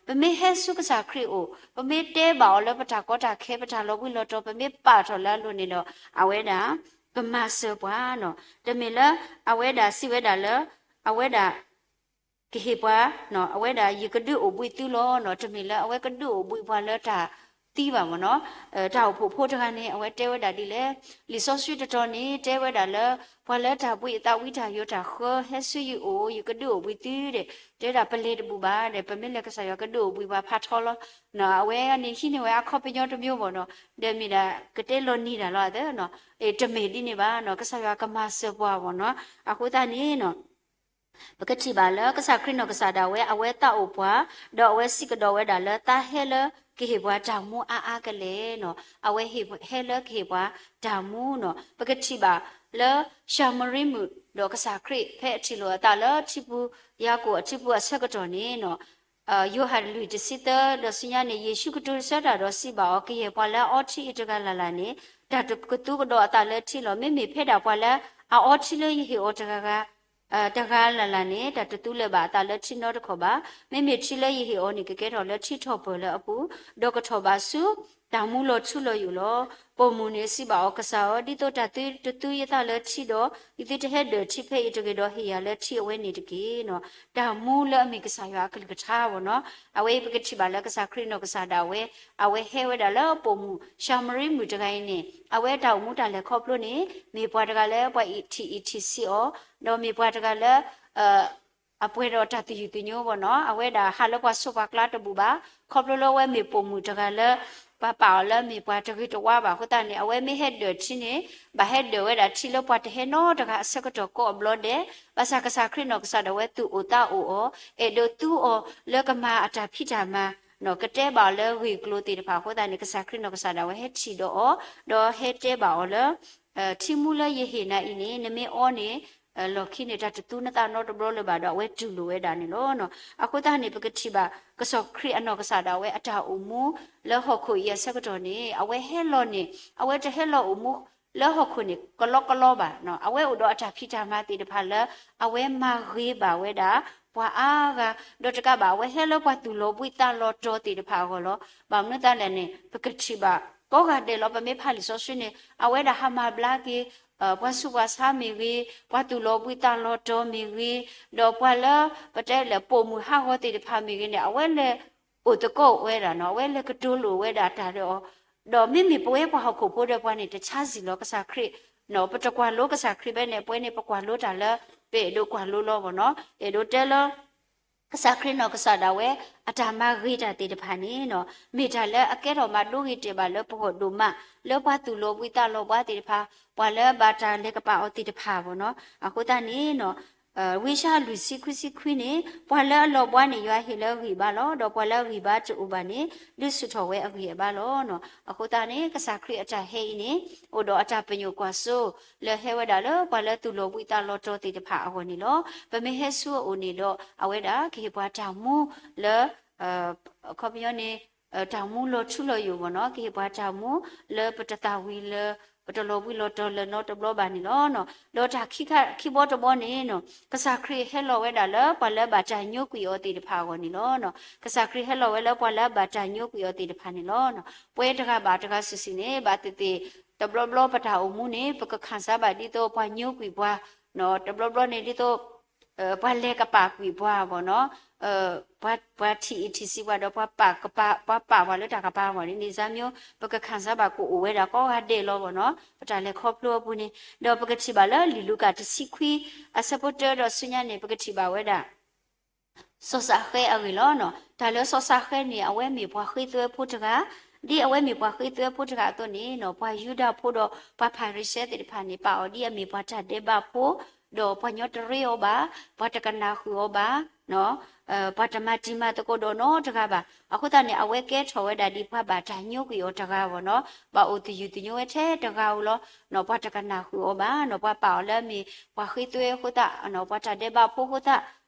ပမ့ၢ်ဟဲဆူကစၢ်ခရံာ်အိၣ်, ပမ့ၢ်တဲဘၣ်အီၤလၢပတၢ်ကီတၢ်ခဲ ပတၢ်လီၤဘှံးလီၤတီၤ ပမ့ၢ်ပာ်ထီၣ်လၢအလိၤန့ၣ်ဒီး အဝဲဒၣ် ကမၤစၢၤပှၤနီၤ. တမ့ၢ်လၢ အဝဲဒၣ်စံးဝဲဒၣ်လၢ အဝဲဒၣ် ကဟ့ၣ်ပှၤ, အဝဲဒၣ်ယကဒုးအိၣ်ဘှံးသုလီၤနီၤ. တမ့ၢ်လၢအဝဲကဒုးအိၣ်ဘှံးပှၤလၢတၢ်သံဘၣ်မ့ၢ်နီၤ. တၢ်အိၣ်ဖှိၣ်ဖိတဂၤန့ၣ် အဝဲတဲဝဲဒၣ်ဒ်လဲၣ်, လံာ်စီဆှံတတီၤန့ၣ် တဲဝဲဒၣ်လၢ ပှၤလၢတၢ်ဘှံးအသးဝံတၢ်ယိာ်တၢ်ဃၢ ဟဲဆူယအိၣ် ယကဒုးအိၣ်ဘှံးသုဒီး တဲဒၣ်ပလဲၤတဘူၣ်ဘၣ်ဒီး ပမ့ၢ်လဲၤကစၢ်ယွၤကဒုးအိၣ်ဘှံးပှၤဖးထီလီၤ. အဝဲန့ၣ်ဟံးန့ၢ်ဝဲအခီပညီတမျိုးမ့ၢ်နီၤ. ဒီးမ့ၢ်ဒၣ်ကတဲလီၤနံၤတၢ်လီၤသၢနီၤ. တမ့ၢ်ဒ်န့ၣ်ဘၣ်နီၤ. ကစၢ်ယွၤကမၤစၢၤပှၤမ့ၢ်နီၤ. အဃိသတးန့ၣ်နီၤ ပကထံၣ်ဘၣ်လၢကစၢ်ခရံာ်နီၢ်ကစၢ်ဒၣ်ဝဲ အဝဲသးအိၣ်ပှၤ, ဒီးအဝဲစံးကဒီးဝဲဒၣ်လၢသးဟဲလၢကဟ့ၣ်ပှၤတၢ်မူအါအါကလဲာ်နီၤ. အဝဲဟဲလၢကဟ့ၣ်ပှၤတၢ်မူနီၤ. ပကထံၣ်ဘၣ်လၢ ၡၤမရံမုၣ် ဒီးကစၢ်ခရံာ် ဖဲအထံၣ်လိာ်အသးလၢထံပူၤ ယၤကိာ်အထံပူၤအဆၢကတီၢ်န့ၣ်နီၤ ယိၤဟၣ်လွံၢ်တဆံသၢ ဒီးဆူညါန့ၣ် ယ့ၣ်ၡူးကတိၤဆၢတၢ်ဒီးစံးဘၣ်အီၤ, ကယဲၢ်ပှၤလၢအအီထံအံၤတဂၤလၢ်လၢ်န့ၣ် တၢ်တကသူကဒီးအသးလၢထံလီၤ. မ့မ့ၢ်ဖဲဒၣ်ပှၤလၢအအီထံလၢယဟ့ၣ်အီၤတဂၤဂၤ တဂၤလၢ်လၢ်န့ၣ် တၢ်တသူလၢၤဘၣ်အသးလၢထံနီတခီၣ်ဘၣ်. မ့မ့ၢ်ထံလၢယဟ့ၣ်အီၤန့ၣ် ကကဲထီၣ်လၢထံထီၣ်ပၢၢ်လၢအပူၤ, ဒီးကထီၣ်ဘးဆူ တၢ်မူလီၤထူလီၤယိာ်လီၤ. ပိာ်မုၣ်န့ၣ်စံးဘၣ်အီၤ, ကစၢ်ဧၢ, ဒ်သိးတၢ်သုတသူယသးလၢထံဒီး ယသုတဟဲဒၢၣ်ထံဖဲအံၤတဂ့ၤဒီး ဟ့ၣ်ယၤလၢထံအဝဲန့ၣ်တက့ၢ်နီၤ. တၢ်မူလၢအမ့ၢ်ကစၢ်ယွၤအကလုၢ်ကထါမ့ၢ်နီၤ. အဝဲအံၤပကထံၣ်ဘၣ်လၢကစၢ်ခရံာ်နီၢ်ကစၢ်ဒၣ်ဝဲ အဝဲဟဲဝဲဒၣ်လၢပိာ်မုၣ် ၡၤမရံမုၣ်တဂၤအံၤန့ၣ် အဝဲတၢ်အိၣ်မူတၢ်လဲၤခီဖျိန့ၣ် မ့ၢ်ပှၤတဂၤလၢပှၤအံးထံၣ်အံးထံၣ်ဆံးအီၤ, ဒီးမ့ၢ်ပှၤတဂၤလၢ အပှဲၤဒီးတၢ်သယုၢ်သညိမ့ၢ်နီၤ. အဝဲဒၣ်ဟးလၢပှၤစိပှၤကျါတဘူၣ်ဘၣ်. ခီဖျိလၢအဝဲမ့ၢ်ပိာ်မုၣ်တဂၤလၢ ပှၤပာ်အီၤလၢမ့ၢ်ပှၤတဂ့ၤတဝါဘၣ်အဃိသတးန့ၣ် အဝဲမ့ၢ်ဟဲဒၢၣ်ထံန့ၣ် ဘၣ်ဟဲဒၢၣ်ဝဲဒၣ်ထံလၢပှၤတဟဲနီတဂၤအဆၢကတီၢ်ကိးအဘျီဒဲး, ဘၣ်ဆၣ်ကစၢ်ခရံာ်နီၢ်ကစၢ်ဒၣ်ဝဲသူၣ်အိၣ်သးအိၣ်အီၤ, အဲၣ်ဒိးသူအီၤလၢကမၤအတၢ်ဖံးတၢ်မၤ ကတဲဘၣ်အီၤလၢဂ့ၢ်ကျိၤသ့ၣ်တဖၣ်အဃိသတးန့ၣ် ကစၢ်ခရံာ်နီၢ်ကစၢ်ဒၣ်ဝဲဟဲထံၣ်ဒီးအီၤ, ဒီးဟဲတဲဘၣ်အီၤလၢ ထံမူလၢယဟ့ၣ်နၤအံၤန့ၣ် နမ့ၢ်အီန့ၣ် လီၢ်ခံန့ၣ် တၢ်တသူနသးနီတဘျီလၢၤဘၣ်ဒီး အဝဲတူၢ်လိာ်ဝဲဒၣ်န့ၣ်လီၤ. အဃိသတးန့ၣ် ပကထံၣ်ဘၣ် ကစၢ်ခရံာ်အနီၢ်ကစၢ်ဒၣ်ဝဲအတၢ်အိၣ်မူ လၢဟီၣ်ခိၣ်အံၤအဆၢကတီၢ်န့ၣ် အဝဲဟဲလီၤန့ၣ် အဝဲတဟဲလီၤအိၣ်မူ လၢဟီၣ်ခိၣ်န့ၣ် ကလီကလီဘၣ်. အဝဲအိၣ်ဒီးအတၢ်ဖံးတၢ်မၤသ့ၣ်တဖၣ်လၢ အဝဲမၤဂ့ၤဘၣ်ဝဲဒၣ် ပှၤအါဂၤ ဒီးတကးဘၣ် အဝဲဟဲလၢပှၤသူၣ်လီၤဘှံးသးလီၤတီၤသ့ၣ်တဖၣ်အဂီၢ်လီၤ. ဘၣ်မနုၤသတးလဲၣ်န့ၣ် ပကထံၣ်ဘၣ် ကိးဂၤဒဲးလီၤ. ပမ့ၢ်ဖးလံာ်စီဆှံန့ၣ် အဝဲဒၣ်ဟးမၤဘျါက့ၤ ပှၤဆူးပှၤဆါမ့ၢ်ဂ့ၤ, ပှၤသူၣ်လီၤဘှံးသးလီၤတီၤမ့ၢ်ဂ့ၤ, ဒီးပှၤလၢ ပတဲလဲၣ် ပိာ်မုၣ်ဟးဂီၤသ့ၣ်တဖၣ်မ့ၢ်ဂ့ၤန့ၣ် အဝဲလဲၤအိၣ်သကိးဝဲဒၣ်နီၤ, အဝဲလဲၤကတိၤလိာ်ဝဲဒၣ်တၢ်ဒီးအီၤ, ဒီးမ့မ့ၢ်ပဝဲပှၤဟီၣ်ခိၣ်ဖိဒီးပှၤန့ၣ် တဆါဆံးလီၤ. ကစၢ်ခရံာ် ပတကွၢ်လိကစၢ်ခရံာ်ဘၣ်န့ၣ် ပဝဲန့ၣ် ပကွၢ်လိတၢ်လၢ ပအဲၣ်ဒိးကွၢ်လိလီၤမ့ၢ်နီၤ. အဲၣ်ဒိးတဲလၢ ကစၢ်ခရံာ်နီၢ်ကစၢ်ဒၣ်ဝဲ အတၢ်မၤဂ့ၤတၢ်သ့ၣ်တဖၣ်န့ၣ်နီၤ မ့ၢ်တၢ်လၢအကဲထီၣ်မၤဒိဂ့ၤတဲာ်ဘၣ်လၢပဂီၢ်ဒိၣ်မး လၢပှၤသူၣ်လီၤဘှံးသးလီၤဘှါသ့ၣ်တဖၣ်, ပှၤလၢဘၣ်တၢ်လဲၤကပာ်အီၤသ့ၣ်တဖၣ်မ့ၢ်နီၤ. အဃိသတးန့ၣ်နီၤ ဝံယၡါယၤလွံၢ်ဆံခွံဆံခွံန့ၣ် ပှၤလၢအလီၤဘှါန့ၣ် ယွၤဟ့ၣ်လၢအဂံၢ်ဘါလီၤ. ဒီးပှၤလၢအဂံၢ်ဘါတအိၣ်ဘၣ်န့ၣ် ဒုးဆူၣ်ထီၣ်ဝဲအဂံၢ်အဘါလီၤ. အဃိသတးန့ၣ် ကစၢ်ခရံာ်အတၢ်ဟဲအံၤန့ၣ် အိၣ်ဒီးအတၢ်ပညိၣ်ကွၢ်စိ လၢဟဲဝဲဒၣ်လၢပှၤလၢသူၣ်လီၤဘှံးသးလီၤတီၤသ့ၣ်တဖၣ်အဂီၢ်န့ၣ်လီၤ. ပမ့ၢ်ဟဲဆူအအိၣ်န့ၣ်ဒီး အဝဲဒၣ်ကဟ့ၣ်ပှၤတၢ်မူလၢ အခီပညီန့ၣ် တၢ်မူလီၤထူလီၤယိာ်မ့ၢ်နီၤ, ကဟ့ၣ်ပှၤတၢ်မူလၢပတသၣ်ဝံၤ လၢပတလီၤဘှံးလီၤတီၤလၢၤနီတဘျီဘၣ်န့ၣ်လီၤ. ဒီးတၢ်ခံဘီတဘီန့ၣ်နီၤ ကစၢ်ခရံာ်ဟဲလီၤဝဲဒၣ်လၢပှၤလၢဘၣ်တၢ်ညိကွံာ်အီၤသ့ၣ်တဖၣ်အဂီၢ်န့ၣ်လီၤ. ကစၢ်ခရံာ်ဟဲလီၤဝဲလၢပှၤလၢဘၣ်တၢ်ညိကွံာ်အီၤသ့ၣ်တဖၣ်န့ၣ်လီၤ. ပဝဲတဂၤဘၣ်တဂၤစုာ်စုာ်န့ၣ် ဘၣ်သ့ၣ်သ့ၣ် တဘျီဘျီပတၢ်အိၣ်မူန့ၣ် ပကခၣ်စၢ်ဘၣ်ဒ်သိးပှၤညိကွံာ်ပှၤ, တဘျီဘျီန့ၣ် ဒ်သိး ပှၤလဲၤကပာ်ကွံာ်ပှၤမ့ၢ်နီၤ, ပှၤထံၣ်အံးထံၣ်ဆံးပှၤဒီး ပှၤပာ်ကပာ် ပှၤပာ်ပှၤလၢတၢ်ကပၤမ့ၢ်နီၤ, န့ၣ်စ့ၢ်မ့ၢ် ပကခၣ်စၢ်ဘၣ်ကအိၣ်ဝဲဒၣ်ကိးဂၤဒဲးလီၤမ့ၢ်နီၤ, ပတၢ်လဲၤခီဖျိအပူၤန့ၣ်. ဒီးပကထံၣ်ဘၣ်လၢလံာ်လူၤကၣ်တဆံခွံ အဆၢဖိတၢဒီးဆူညါန့ၣ် ပကထံၣ်ဘၣ်ဝဲဒၣ် စီၤစးဃဲအဂ့ၢ်လီၤနီၤ. တၢ်လၢစီၤစးဃဲန့ၣ် အဝဲမ့ၢ်ပှၤဃ့သွဲဖိတဂၤ, ဒ်အဝဲမ့ၢ်ပှၤဃ့သွဲဖိတဂၤအသိးန့ၣ်နီၤ, ပှၤယူဒၤဖိဒီးပှၤဖၤရံၤၡဲသ့ၣ်တဖၣ်န့ၣ် ပာ်အီၤဒ်အမ့ၢ်ပှၤတၢ်ဒဲးဘးဖိ, ဒီးပှၤညီတရ့အီၤဘၣ်, ပှၤတကနၣ်ဃုာ်အီၤဘၣ်, ပှၤတမၤတံၤမၤသကိးဒီးနီတဂၤဘၣ်. အဃိသတးန့ၣ် အဝဲကဲထီၣ်ဝဲဒၣ်ဒ်ပှၤဘၣ်တၢ်ညိကွံာ်အီၤတဂၤမ့ၢ်နီၤ, ဘၣ်အိၣ်သယုၢ်သညိဝဲထဲတဂၤဧိၤလီၤ. ပှၤတကနၣ်ဃုာ်အီၤဘၣ်နီၤ, ပှၤပာ်အီၤလၢအမ့ၢ်ပှၤဃ့သွဲအဃိသတး, ပှၤတၢ်ဒဲးဘးဖိအဃိသတး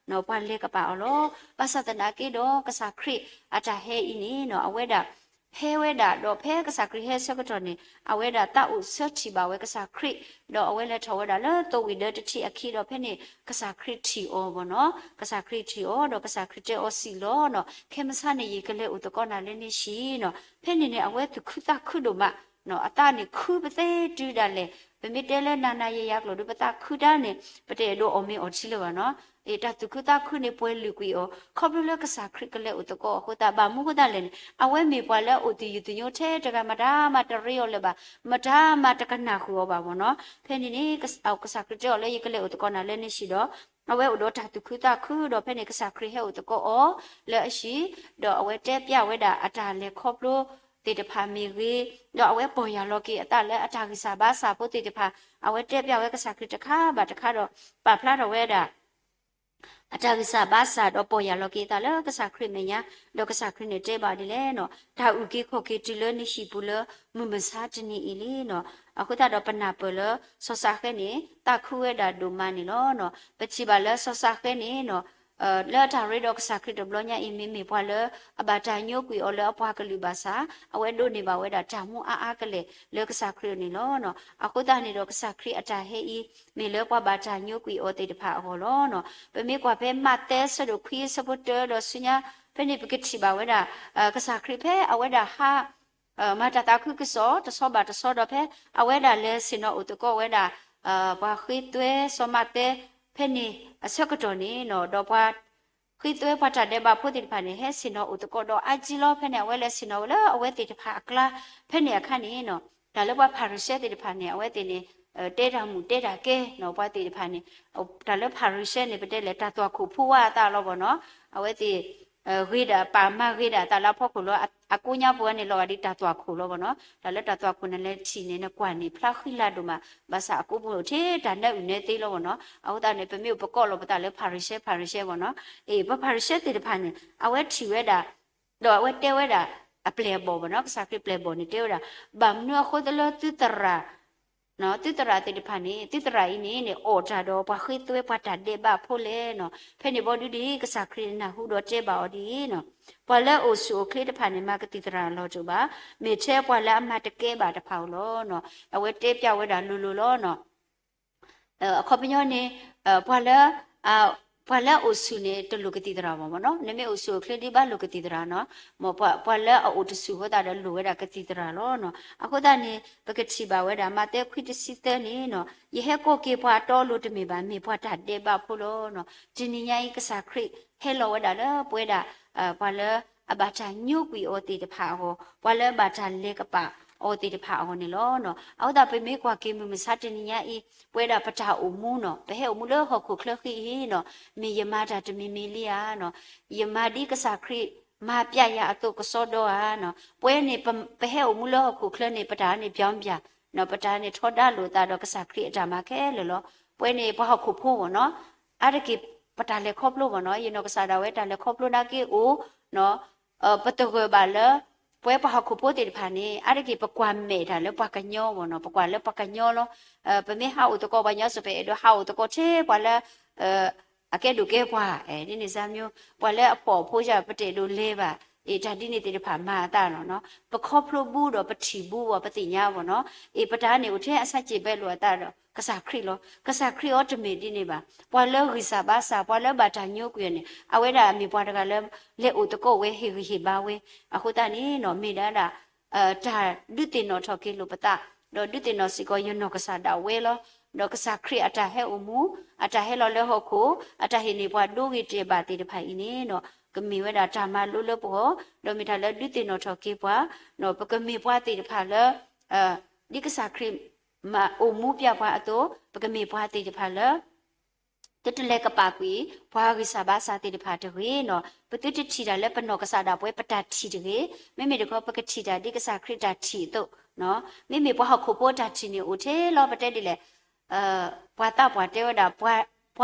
ပှၤလဲၤကပာ်အီၤလီၤ. ဘၣ်ဆၣ်သနာ်က့ဒီး ကစၢ်ခရံာ်အတၢ်ဟဲအံၤန့ၣ်နီၤ အဝဲဒၣ် ဟဲဝဲဒၣ်ဒီး ဖဲကစၢ်ခရံာ်ဟဲဆၢကတီၢ်န့ၣ် အဝဲဒၣ်သးအိၣ်ဆၢထံၣ်ဘၣ်ဝဲကစၢ်ခရံာ်, ဒီးအဝဲလဲၤထီၣ်ဝဲဒၣ်လၢသိဝ့ၢ်ဒၢတထံၣ်အခံဒီး ဖဲန့ၣ်ကစၢ်ခရံာ်ထံၣ်အီၤဘၣ်နီၤ. ကစၢ်ခရံာ်ထံၣ်အီၤ ဒီးကစၢ်ခရံာ်တဲအီၤစံးလီၤနီၤ, ခဲမုၢ်ဆါန့ၣ် ယကလဲၤအိၣ်သကိးနၤလၢန့ၣ်ဆံးနီၤ. ဖဲန့ၣ်န့ၣ် အဝဲသူၣ်ခုသးခုဒိၣ်မး အသးန့ၣ်ခုပသ့တုၤဒၣ်လဲာ်, ပမ့ၢ်တဲလၢနၤနၤယၤယၤကျိာ်ဒီး ပသးခုတၢ်န့ၣ် ပတအဲၣ်ဒိးအီၣ်မ့ၤအီထံလၢၤဘၣ်နီၤ. အ့ၣ် တၢ်သူၣ်ခုသးခုန့ၣ် ပှဲၤလုာ်ကွံာ်အီၤ ခီဖျိလၢကစၢ်ခရံာ်ကလဲၤအိၣ်သကိးအဃိသတး ဘၣ်မနုၤအဃိသတးလဲၣ်န့ၣ် အဝဲမ့ၢ်ပှၤလၢအအိၣ်သယုၢ်သညိထဲတဂၤ မတၤမးတရ့အီၤလၢၤဘၣ်, မတၤမးတကနၣ်ဃုာ်အီၤဘၣ်မ့ၢ်နီၤ. ဖဲန့ၣ်န့ၣ် ကစၢ်ခရံာ်တဲအီၤလၢ ယကလဲၤအိၣ်သကိးနၤလၢန့ၣ်ဆံးဒီး အဝဲအိၣ်ဒီးတၢ်သူၣ်ခုသးခုဒီး ဖဲန့ၣ်ကစၢ်ခရံာ်ဟဲအိၣ်သကိးအီၤလၢအဟံၣ်, ဒီးအဝဲတဲပျးဝဲဒၣ်အတၢ်လဲၤခီဖျိသ့ၣ်တဖၣ်မ့ၢ်ဂ့ၤ, ဒီးအဝဲပီၢ်ယၢ်လီၤက့ၤအသးလၢအတၢ်ဂံၢ်စၢ်ဘါစၢ်ဖိသ့ၣ်တဖၣ်, အဝဲတဲပျးဝဲကစၢ်ခရံာ်တခါဘၣ်တခါဒီး ပာ်ဖျါထီၣ်ဝဲဒၣ် အတၢ်ဂံၢ်စၢ်ဘါစၢ်ဒီးပီၢ်ယၢ်လီၤက့ၤအသးလၢကစၢ်ခရံာ်မဲာ်ညါ, ဒီးကစၢ်ခရံာ်န့ၣ်တဲဘၣ်ဒ်လဲၣ်နီၤ, တၢ်အုၣ်က့ၤခီၣ်က့ၤတုၤလၢနဟံၣ်ပူၤလၢမုၢ်မဆါတနံၤအံၤလံနီၤ. အဃိသတးဒီးပနၢ်ပၢၢ်လၢစီၤစးဃဲန့ၣ် သးခုဝဲဒၣ်ဒိၣ်မးန့ၣ်လီၤနီၤ. ပထံၣ်ဘၣ်လၢစီၤစးဃဲန့ၣ်နီၤ လၢအတၢ်ရ့ဒီးကစၢ်ခရံာ်တဘျီညါအံၤ မ့မ့ၢ်ပှၤလၢအဘၣ်တၢ်ညိကွံာ်အီၤလၢအပှၤကလုာ်ဘၣ်ဆၣ် အဝဲဒိးန့ၢ်ဘၣ်ဝဲဒၣ်တၢ်မူအါအါကလဲာ်လၢကစၢ်ခရံာ်န့ၣ်လီၤနီၤ. အဃိသတးန့ၣ်ဒီးကစၢ်ခရံာ်အတၢ်ဟဲအံၤ မ့ၢ်လၢပှၤဘၣ်တၢ်ညိကွံာ်အီၤသ့ၣ်တဖၣ်အဂီၢ်လီၤနီၤ. ပမ့ၢ်ကွၢ်ဖဲမးသဲဆၢဒိၣ်ခွံဆၢဖိတၢဒီးဆူညါ ဖဲန့ၣ်ပကထံၣ်ဘၣ်ဝဲဒၣ် ကစၢ်ခရံာ်ဖဲအဝဲဒၣ်ဟး မၤတၢ်သးခုကစီၣ်တဆီဘၣ်တဆီဒီး ဖဲအဝဲဒၣ်လဲၤဆ့ၣ်နီၤအိၣ်သကိးဝဲဒၣ် ပှၤဃ့သွဲစီၤမးသဲ ဖဲန့ၣ်အဆၢကတီၢ်န့ၣ်နီၤ ဒီးပှၤ ဃ့သွဲပှၤတၢ်ဒဲးဘးဖိသ့ၣ်တဖၣ်န့ၣ် ဟဲဆ့ၣ်နီၤအိၣ်သကိးဒီးအါကံလီၤ. ဖဲန့ၣ်အဝဲလဲၤဆ့ၣ်နီၤဝဲလၢအဝဲသ့ၣ်တဖၣ်အကျါ, ဖဲန့ၣ်အခါန့ၣ်နီၤ တၢ်လၢပှၤဖၤရံၤၡဲသ့ၣ်တဖၣ်န့ၣ် အဝဲသ့ၣ်န့ၣ် တဲတၢ်မုာ်တဲတၢ်ကဲနီၤ ပှၤသ့ၣ်တဖၣ်န့ၣ် တၢ်လၢဖၤရံၤၡဲန့ၣ် ပတဲလဲၣ်တၢ်သွၣ်ခိၣ်ဖိဝါအသးလီၤဘၣ်နီၤ. အဝဲသ့ၣ် ဂ့ၤဒၣ်ပာ်မၤဂ့ၤဒၣ်အသးလၢအဖီခိၣ်လီၤ. အကိးညါပူၤန့ၣ် လီၤဂာ်ဒ်တၢ်သွၣ်ခိၣ်လီၤဘၣ်နီၤ. တၢ်လၢတၢ်သွၣ်ခိၣ်န့ၣ်လဲၤထံၣ်န့ၣ် နကွၢ်န့ၣ် ဖျါဃံလၤဒိၣ်မး, ဘၣ်ဆၣ်အကိးပူၤအိၣ်ထဲတၢ်နၢအုၣ်နၢသ့လီၤဘၣ်နီၤ. အဃိသတးန့ၣ် ပမ့ၢ်အိၣ်ပကိးလီၤပသးလၢဖၤရံၤၡဲ ဖၤရံၤၡဲဘၣ်နီၤ. အ့ၣ် ပှၤဖၤရံၤၡဲသ့ၣ်တဖၣ်န့ၣ် အဝဲထံၣ်ဝဲဒၣ် ဒီးအဝဲတဲဝဲဒၣ် အပျဲၢ်အဘီၣ်ဘၣ်နီၤ, ကစၢ်ခရံာ်ပျဲၢ်ဘီၣ်န့ၣ် တဲဝဲဒၣ် ဘၣ်မနုၤအဃိသလၢသုသရၣ် သုသရၣ်သ့ၣ်တဖၣ်န့ၣ် သုသရၣ်အံၤန့ၣ်န့ၣ် အီၣ်တၢ်ဒီးပှၤဃ့သွဲပှၤတၢ်ဒဲးဘးဖိလဲၣ်နီၤ. ဖဲန့ၣ်ဘီဒုဒ် ကစၢ်ခရံာ်နၢ်ဟူဒီးတဲဘၣ်အီၤဒ်အံၤနီၤ, ပှၤလၢအအိၣ်ဆူၣ်အိၣ်ချ့တဖၣ်န့ၣ် မၤကသံၣ်သရၣ်လီၤတအိၣ်ဘၣ်, မ့ၢ်ထဲပှၤလၢအမၤတကဲဘၣ်တဖၣ်ဧိၤလီၤနီၤ. အဝဲတဲပျးဝဲဒၣ်လိၤလိၤလီၤနီၤ. အခီပညီန့ၣ် ပှၤလၢ ပှၤလၢအအိၣ်ဆူၣ်န့ၣ် တလိၣ်ကသံၣ်သရၣ်ဘၣ်မ့ၢ်နီၤ, နမ့ၢ်အိၣ်ဆူၣ်အိၣ်ချ့ဒ်ဘၣ်လိၣ်ကသံၣ်သရၣ်နီၤ, ပှၤလၢအအိၣ်တဆူၣ်အဃိသတးဒီးလိၣ်ဝဲဒၣ်ကသံၣ်သရၣ်လီၤနီၤ. အဃိသတးန့ၣ် ပကထံၣ်ဘၣ်ဝဲဒၣ် မးသဲခွံတဆံသၢန့ၣ်နီၤ, ယဟဲကိးက့ၤပှၤအတီအလိၤတမ့ၢ်ဘၣ်, မ့ၢ်ပှၤတၢ်ဒဲးဘးဖိလီၤနီၤ. တနံၤညါအံၤ ကစၢ်ခရံာ်ဟဲလီၤဝဲဒၣ်လၢပဝဲဒၣ် ပှၤလၢအဘၣ်တၢ်ညိကွံာ်အီၤသ့ၣ်တဖၣ်အဂီၢ်, ပှၤလၢအဘၣ်တၢ်လဲၤကပာ်အီၤသ့ၣ်တဖၣ်အဂီၢ်န့ၣ်လီၤနီၤ. အဃိသတးပမ့ၢ်ကွၢ်က့ၤမုၢ်မဆါတနံၤညါအံၤ ပဝဲဒၣ်ပတၢ်အိၣ်မူနီၤ, ပဟဲအိၣ်မူလၢဟီၣ်ခိၣ်ချၢဃံအံၤနီၤ, မ့ၢ်ယမၤတၢ်တမံၤမံၤလံဧါနီၤ, ယမၤဒ်ကစၢ်ခရံာ်မၤပျဲယၤအသိးကစီဒီဧါနီၤ. ပဝဲန့ၣ် ပဟဲအိၣ်မူလၢဟီၣ်ခိၣ်ချၢန့ၣ် ပတၢ်န့ၣ် ပြောင်းပြန် နီၤ, ပတၢ်န့ၣ်ထီဒါလိာ်သးဒီးကစၢ်ခရံာ်အတၢ်မၤခဲလၢာ်လီၤ. ပဝဲန့ၣ်ပှၤဟီၣ်ခိၣ်ဖိမ့ၢ်နီၤ, အါတက့ၢ်ပတၢ်လဲၤခီဖျိမ့ၢ်နီၤ, ယနီၢ်ကစၢ်ဒၣ်ဝဲတၢ်လဲၤခီဖျိနာ်က့အိၣ်နီၤ, ပသဂၢၢ်ဘၣ်လၢ ပဝဲပှၤဟီၣ်ခိၣ်ဖိသ့ၣ်တဖၣ်န့ၣ် အါတက့ၢ်ပကွၢ်မဲာ်တၢ်လၢပှၤကညီမ့ၢ်နီၤ, ပကွၢ်လၢပှၤကညီလီၤ. ပမ့ၢ်ဟးအိၣ်သကိးပှၤကညီစ့ၢ် ပအဲၣ်ဒိးဟးအိၣ်သကိးထဲပှၤလၢ အကဲဒိၣ်ကဲပှၤ ဒ်န့ၣ်စၢ်မ့ၢ် ပှၤလၢအဖှီၣ်အဖိယၢ် ပတအဲၣ်ဒိးလဲၤဘၣ်, အ့ၣ် တၢ်ဒ်န့ၣ်သ့ၣ်တဖၣ်မၤအသးလီၤနီၤ. ပခီဖျိဘူးဒီးပထံၣ်ဘူးဘၣ် ပသ့ၣ်ညါဘၣ်နီၤ, အ့ၣ် ပတၢ်န့ၣ်အိၣ်ထဲအဆါစ့ၣ်ဘဲလိာ်အသးဒီး ကစၢ်ခရံာ်လီၤ. ကစၢ်ခရံာ်အီၤတမ့ၢ်ဒ်န့ၣ်ဘၣ်. ပှၤလၢဂံၢ်စၢ်ဘါစၢ် ပှၤလၢဘၣ်တၢ်ညိကွံာ်အီၤန့ၣ် အဝဲဒၣ်မ့ၢ်ပှၤတဂၤလၢ လဲၤအိၣ်သကိးဝဲ ဟ့ၣ်ဂံၢ်ဟ့ၣ်ဘါဝဲ. အဃိသတးန့ၣ်နီၤ မ့ၢ်ဒၣ်ဒၣ် တၢ်ဒုးသ့ၣ်နီၣ်ထီၣ်က့ၤလိာ်ပသး, ဒီးဒုးသ့ၣ်နီၣ်စ့ၢ်ကီးယနီၢ်ကစၢ်ဒၣ်ဝဲလီၤ. ဒီးကစၢ်ခရံာ်အတၢ်ဟဲအိၣ်မူ, အတၢ်ဟဲလီၤလၢဟီၣ်ခိၣ်, အတၢ်ဟ့ၣ်န့ၢ်ပှၤဒိဂ့ၤတဲာ်ဘၣ်သ့ၣ်တဖၣ်အံၤန့ၣ်နီၤ ကမ့ၢ်ဝဲဒၣ်တၢ်မၤလိလၢပဂီၢ်, ဒီးမ့ၢ်တၢ်လၢဒုးသ့ၣ်နီၣ်ထီၣ်က့ၤပှၤ, ပကမ့ၢ်ပှၤသ့ၣ်တဖၣ်လၢ ဒ်ကစၢ်ခရံာ်မၤအိၣ်မူပျဲပှၤအသိး, ပကမ့ၢ်ပှၤသ့ၣ်တဖၣ်လၢ သုတလဲၤကပာ်ကွံာ် ပှၤဂံၢ်စၢ်ဘါစၢ်သ့ၣ်တဖၣ်တဂ့ၤနီၤ, ပသုတထံၣ်တၢ်လၢပနီၢ်ကစၢ်ဒၣ်ပဝဲပတၢ်ထံၣ်တဂ့ၤ, မ့မ့ၢ်တခီ ပကထံၣ်တၢ်ဒ်ကစၢ်ခရံာ်တၢ်ထံၣ်အသိး, မ့မ့ၢ်ပှၤဟီၣ်ခိၣ်ဖိတၢ်ထံၣ်န့ၣ်အိၣ်ထဲလီၤ ပတဲဒ်လဲၣ်, ပှၤသးပှၢ်တဲဝဲဒၣ် ပှ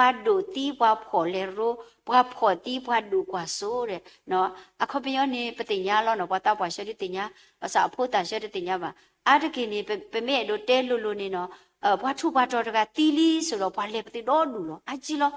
ၤဒိၣ်သံပှၤဖှီၣ်လဲၤရိ, ပှၤဖှီၣ်သံပှၤဒိၣ်ကွၢ်စိ, အခီပညီန့ၣ် ပသ့ၣ်ညါလီၤနီၤ, ပှၤသးပှၢ်ဆၢဒုးသ့ၣ်ညါ, ဘၣ်ဆၣ်အဖိသၣ်ဆၢတသ့ၣ်ညါဘၣ်. အါတက့ၢ်န့ၣ် ပမ့ၢ်အဲၣ်ဒိးတဲလိၤလိၤန့ၣ်နီၤ, ပှၤထူးပှၤတီၤတဂၤသံလံဆိဒီး ပှၤလဲၤပသ့ၣ်ဒီဒူၣ်လီၤ, အါကံလီၤ.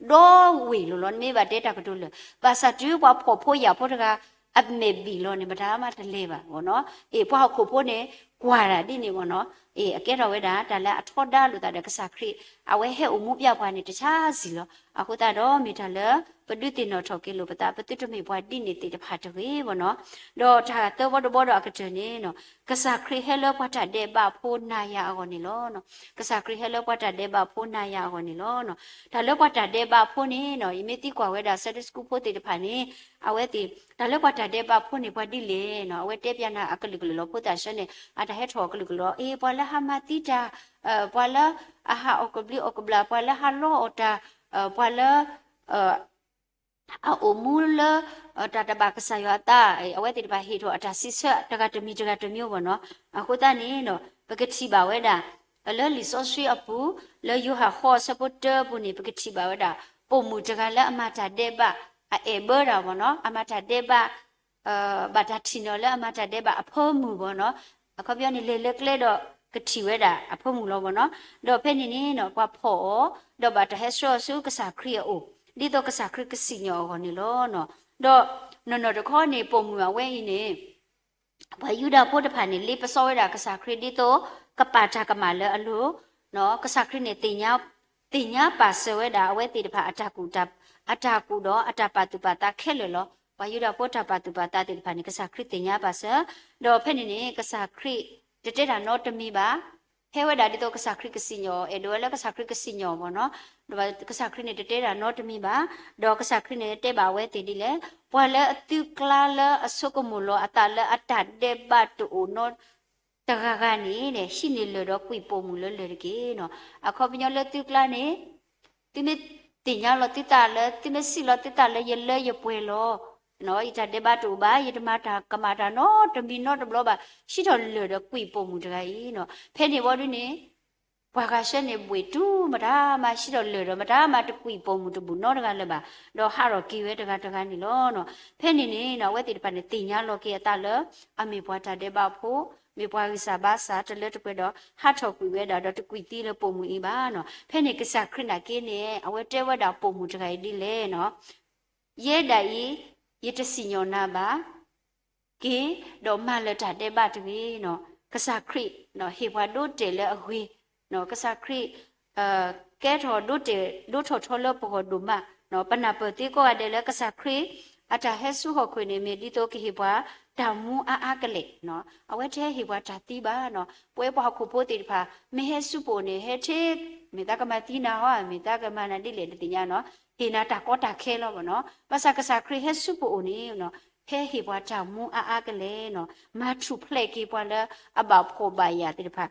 ဒီဝ့ၢ်လိၤလီၤ, နမ့ၢ်ဘၣ်တဲတၢ်ကတိၤလၢာ်, ဘၣ်ဆၣ်တုၤပှၤဖှီၣ်ဖိယာ်ဖိတဂၤ အမဲာ်ဘံၣ်လီၤန့ၣ် မတၤမးတလဲၤဘၣ်ဘၣ်နီၤ. အ့ၣ် ပှၤဟီၣ်ခိၣ်ဖိန့ၣ် ကွၢ်တၢ်ဒ်န့ၣ်ဘၣ်နီၤ. အ့ၣ် အကဲထီၣ်ဝဲဒၣ် တၢ်လၢအထီဒါလိာ်သးဒီးကစၢ်ခရံာ် အဝဲဟဲအိၣ်မူပျဲပှၤန့ၣ် တဆါဆံးလီၤ. အဃိသတးဒီး မ့ၢ်တၢ်လၢ ပဒုးသ့ၣ်နီၣ်ထီၣ်က့ၤလိာ်ပသး ပသုတမ့ၢ်ပှၤဒ်န့ၣ်သ့ၣ်တဖၣ်တဂ့ၤဘၣ်နီၤ. ဒီးတၢ်သၢဘီတဘီဒီးအကတၢၢ်န့ၣ် ကစၢ်ခရံာ်ဟဲလၢပှၤတၢ်ဒဲးဘးဖိနၤယၤအဂီၢ်န့ၣ်လီၤ. ကစၢ်ခရံာ်ဟဲလၢပှၤတၢ်ဒဲးဘးဖိနၤယၤအဂီၢ်န့ၣ်လီၤ. တၢ်လၢပှၤတၢ်ဒဲးဘးဖိန့ၣ်နီၤ ယမ့ၢ်သံကွၢ်ဝဲဒၣ် Sunday School ဖိသ့ၣ်တဖၣ်န့ၣ် အဝဲသ့ၣ် တၢ်လၢပှၤတၢ်ဒဲးဘးဖိန့ၣ် ပှၤဒ်လဲၣ်နီၤ အဝဲတဲပျးနၤအကလုာ်ကလုာ်လီၤ. ဖိသၣ်ဆၢန့ၣ် အတၢ်ဟဲထီၣ်အကလုာ်ကလုာ်လီၤ. အ့ၣ် ပှၤလၢဟးမၤသံတၢ်, ပှၤလၢအဟးအီၣ်ကဘျံးအီၣ်ကဘျၣ်, ပှၤလၢဟးလီအီၣ်တၢ်, ပှၤလၢ အအိၣ်မူလၢ တၢ်တဘၣ်ကစၢ်ယွၤအသး, အဝဲသ့ၣ်တဖၣ်ဟ့ၣ်ထီၣ်အတၢ်စံးဆၢတဂၤတမံၤတဂၤတမံၤဘၣ်နီၤ. အဃိသတးန့ၣ် ပကထံၣ်ဘၣ်ဝဲဒၣ် လၢလံာ်စီဆှံအပူၤ လၢယိၤဟၣ်ဃိးအဆၢဖိတၢအပူၤန့ၣ် ပကထံၣ်ဘၣ်ဝဲဒၣ် ပိာ်မုၣ်တဂၤလၢအမၤတၢ်ဒဲးဘး အအဲၣ်ဘၢတၢ်ဘၣ်နီၤ, အမၤတၢ်ဒဲးဘး ဘၣ်တၢ်ထံၣ်နီၤလၢအမၤတၢ်ဒဲးဘးအဖၢမုၢ်ဘၣ်နီၤ. အခီပညီန့ၣ် လဲၤလၢကျဲဒီးကထံၣ်ဝဲဒၣ်အဖၢမုၢ်လီၤဘၣ်နီၤ. ဒီးဖဲန့ၣ်န့ၣ် ပှၤဖီၣ်အီၤ ဒီးဘၣ်တၢ်ဟဲဆှၢအီၤဆူကစၢ်ခရံာ်အအိၣ် ဒ်သိးကစၢ်ခရံာ်ကစံၣ်ညီၣ်အဂီၢ်န့ၣ်လီၤ. ဒီးနီၢ်နီၢ်တခီန့ၣ် ပိာ်မုၣ်အဝဲအံၤန့ၣ် ပှၤယူဒၤဖိတဖၣ်န့ၣ် လ့ပစီဝဲဒၣ်ကစၢ်ခရံာ်ဒ်သိး ကပာ်တၢ်ကမၣ်လၢအလိၤ, ကစၢ်ခရံာ်န့ၣ် သ့ၣ်ညါပာ်စၢၤဝဲဒၣ်အဝဲသ့ၣ်တဖၣ် အတၢ်ကူၣ်ဒီးအတၢ်ပာ်သူၣ်ပာ်သးခဲလၢာ်လီၤ. ပှၤယူဒၤဖိတၢ်ပာ်သူၣ်ပာ်သးသ့ၣ်တဖၣ်န့ၣ် ကစၢ်ခရံာ်သ့ၣ်ညါပာ်စၢၤ, ဒီးဖဲန့ၣ်န့ၣ် ကစၢ်ခရံာ်တတဲတၢ်နီတမံၤဘၣ်. ဟဲဝဲဒၣ်ဒ်သိးကစၢ်ခရံာ်ကစံၣ်ညီၣ်, အဲၣ်ဒိးဝဲလၢကစၢ်ခရံာ်ကစံၣ်ညီၣ်ဘၣ်နီၤ. ဒီးကစၢ်ခရံာ်န့ၣ်တတဲတၢ်နီတမံၤဘၣ်. ဒီးကစၢ်ခရံာ်န့ၣ်တဲဘၣ်အဝဲသ့ၣ်ဒ်လဲၣ်, ပှၤလၢအသုကျါလၢအဆိကမိၣ်လီၤအသးလၢအတၢ်ဒဲးဘးတအိၣ်နီတဂၤဂၤန့ၣ် ဟံးန့ၢ်လၢၢ်ဒီးကွံာ်ပိာ်မုၣ်လၢလၢၢ်တက့ၢ်နီၤ. အခီပညီလၢသုကျါန့ၣ် သုမ့ၢ်သ့ၣ်ညါလီၤသုသးလၢ သုမ့ၢ်စံးလီၤသုသးလၢယလၢယပှဲၤလီၤ, ယတၢ်ဒဲးဘးတအိၣ်ဘၣ်, ယတမၤတၢ်ကမၣ်တၢ်နီတမံၤနီတဘျီဘၣ်, ဟံးထီၣ်လၢၢ်ဒီးကွံာ်ပိာ်မုၣ်တဂၤအံၤနီၤ. ဖဲန့ၣ်ဝံၤဒ်န့ၣ် ပှၤဂၤဆှၢန့ၣ်ဘှ့ၣ်တူၢ်မတၤမၤ ဟံးထီၣ်လၢၢ်ဒီးမတၤမၤတကွံာ်ပိာ်မုၣ်တဘူၣ်နီတဂၤလၢၤဘၣ်, ဒီးဟးထီၣ်က့ၤဝဲတဂၤတဂၤန့ၣ်လီၤ. ဖဲန့ၣ်န့ၣ် အဝဲသ့ၣ်တဖၣ်န့ၣ် သ့ၣ်ညါလီၤက့ၤအသးလၢ အမ့ၢ်ပှၤတၢ်ဒဲးဘးဖိ, မ့ၢ်ပှၤဂံၢ်စၢ်ဘါစၢ်တလၢတပှဲၤဒီး ဟးထီၣ်ကွံာ်ဝဲဒၣ်ဒီးတကွံာ်သံလၢပိာ်မုၣ်အံၤဘၣ်နီၤ. ဖဲန့ၣ်ကစၢ်ခရံာ်နာ်က့န့ၣ် အဝဲတဲဝဲဒၣ်ပိာ်မုၣ်တဂၤအံၤဒ်လဲၣ်နီၤ, ယဲဒၣ်အံၤ ယတစံၣ်ညီၣ်နၤဘၣ် က့ၤ ဒီးမၤလၢၤတၢ်ဒဲးဘးတဂ့ၤနီၤ. ကစၢ်ခရံာ် ဟ့ၣ်ပှၤဒိတဲာ်လၢအဂ့ၤ, ကစၢ်ခရံာ် ကဲထီၣ်ဒိတဲာ်ဒိထီၣ်ထီလၢပဂီၢ်ဒိၣ်မး, ပနၢ်ပၢၢ်သ့ကိးဂၤဒဲးလၢကစၢ်ခရံာ် အတၢ်ဟဲဆူဟီၣ်ခိၣ်န့ၣ် မ့ၢ်ဒ်သိးကဟ့ၣ်ပှၤတၢ်မူအါအါကလဲာ်, အဝဲတဟဲဟ့ၣ်ပှၤတၢ်သံဘၣ်နီၤ. ပဝဲပှၤဟီၣ်ခိၣ်ဖိသ့ၣ်တဖၣ် မ့ၢ်ဟဲဆူပအိၣ်န့ၣ် ဟဲထဲ မ့ၢ်သးကမၤသံနၤဟီ မ့ၢ်သးကမၤနၤဒ်လဲၣ်တသ့ၣ်ညါနီၤ, ဟ့ၣ်နၤတၢ်ကီတၢ်ခဲလီၤဘၣ်နီၤ. ဘၣ်ဆၣ်ကစၢ်ခရံာ်ဟဲဆူပအိၣ်န့ၣ် ဟဲဟ့ၣ်ပှၤတၢ်မူအါအါကလဲာ်နီၤ, မၤထူၣ်ဖျဲးက့ၤပှၤလၢအဘၣ်ဖှီၣ်ဘၣ်ယာ်သ့ၣ်တဖၣ်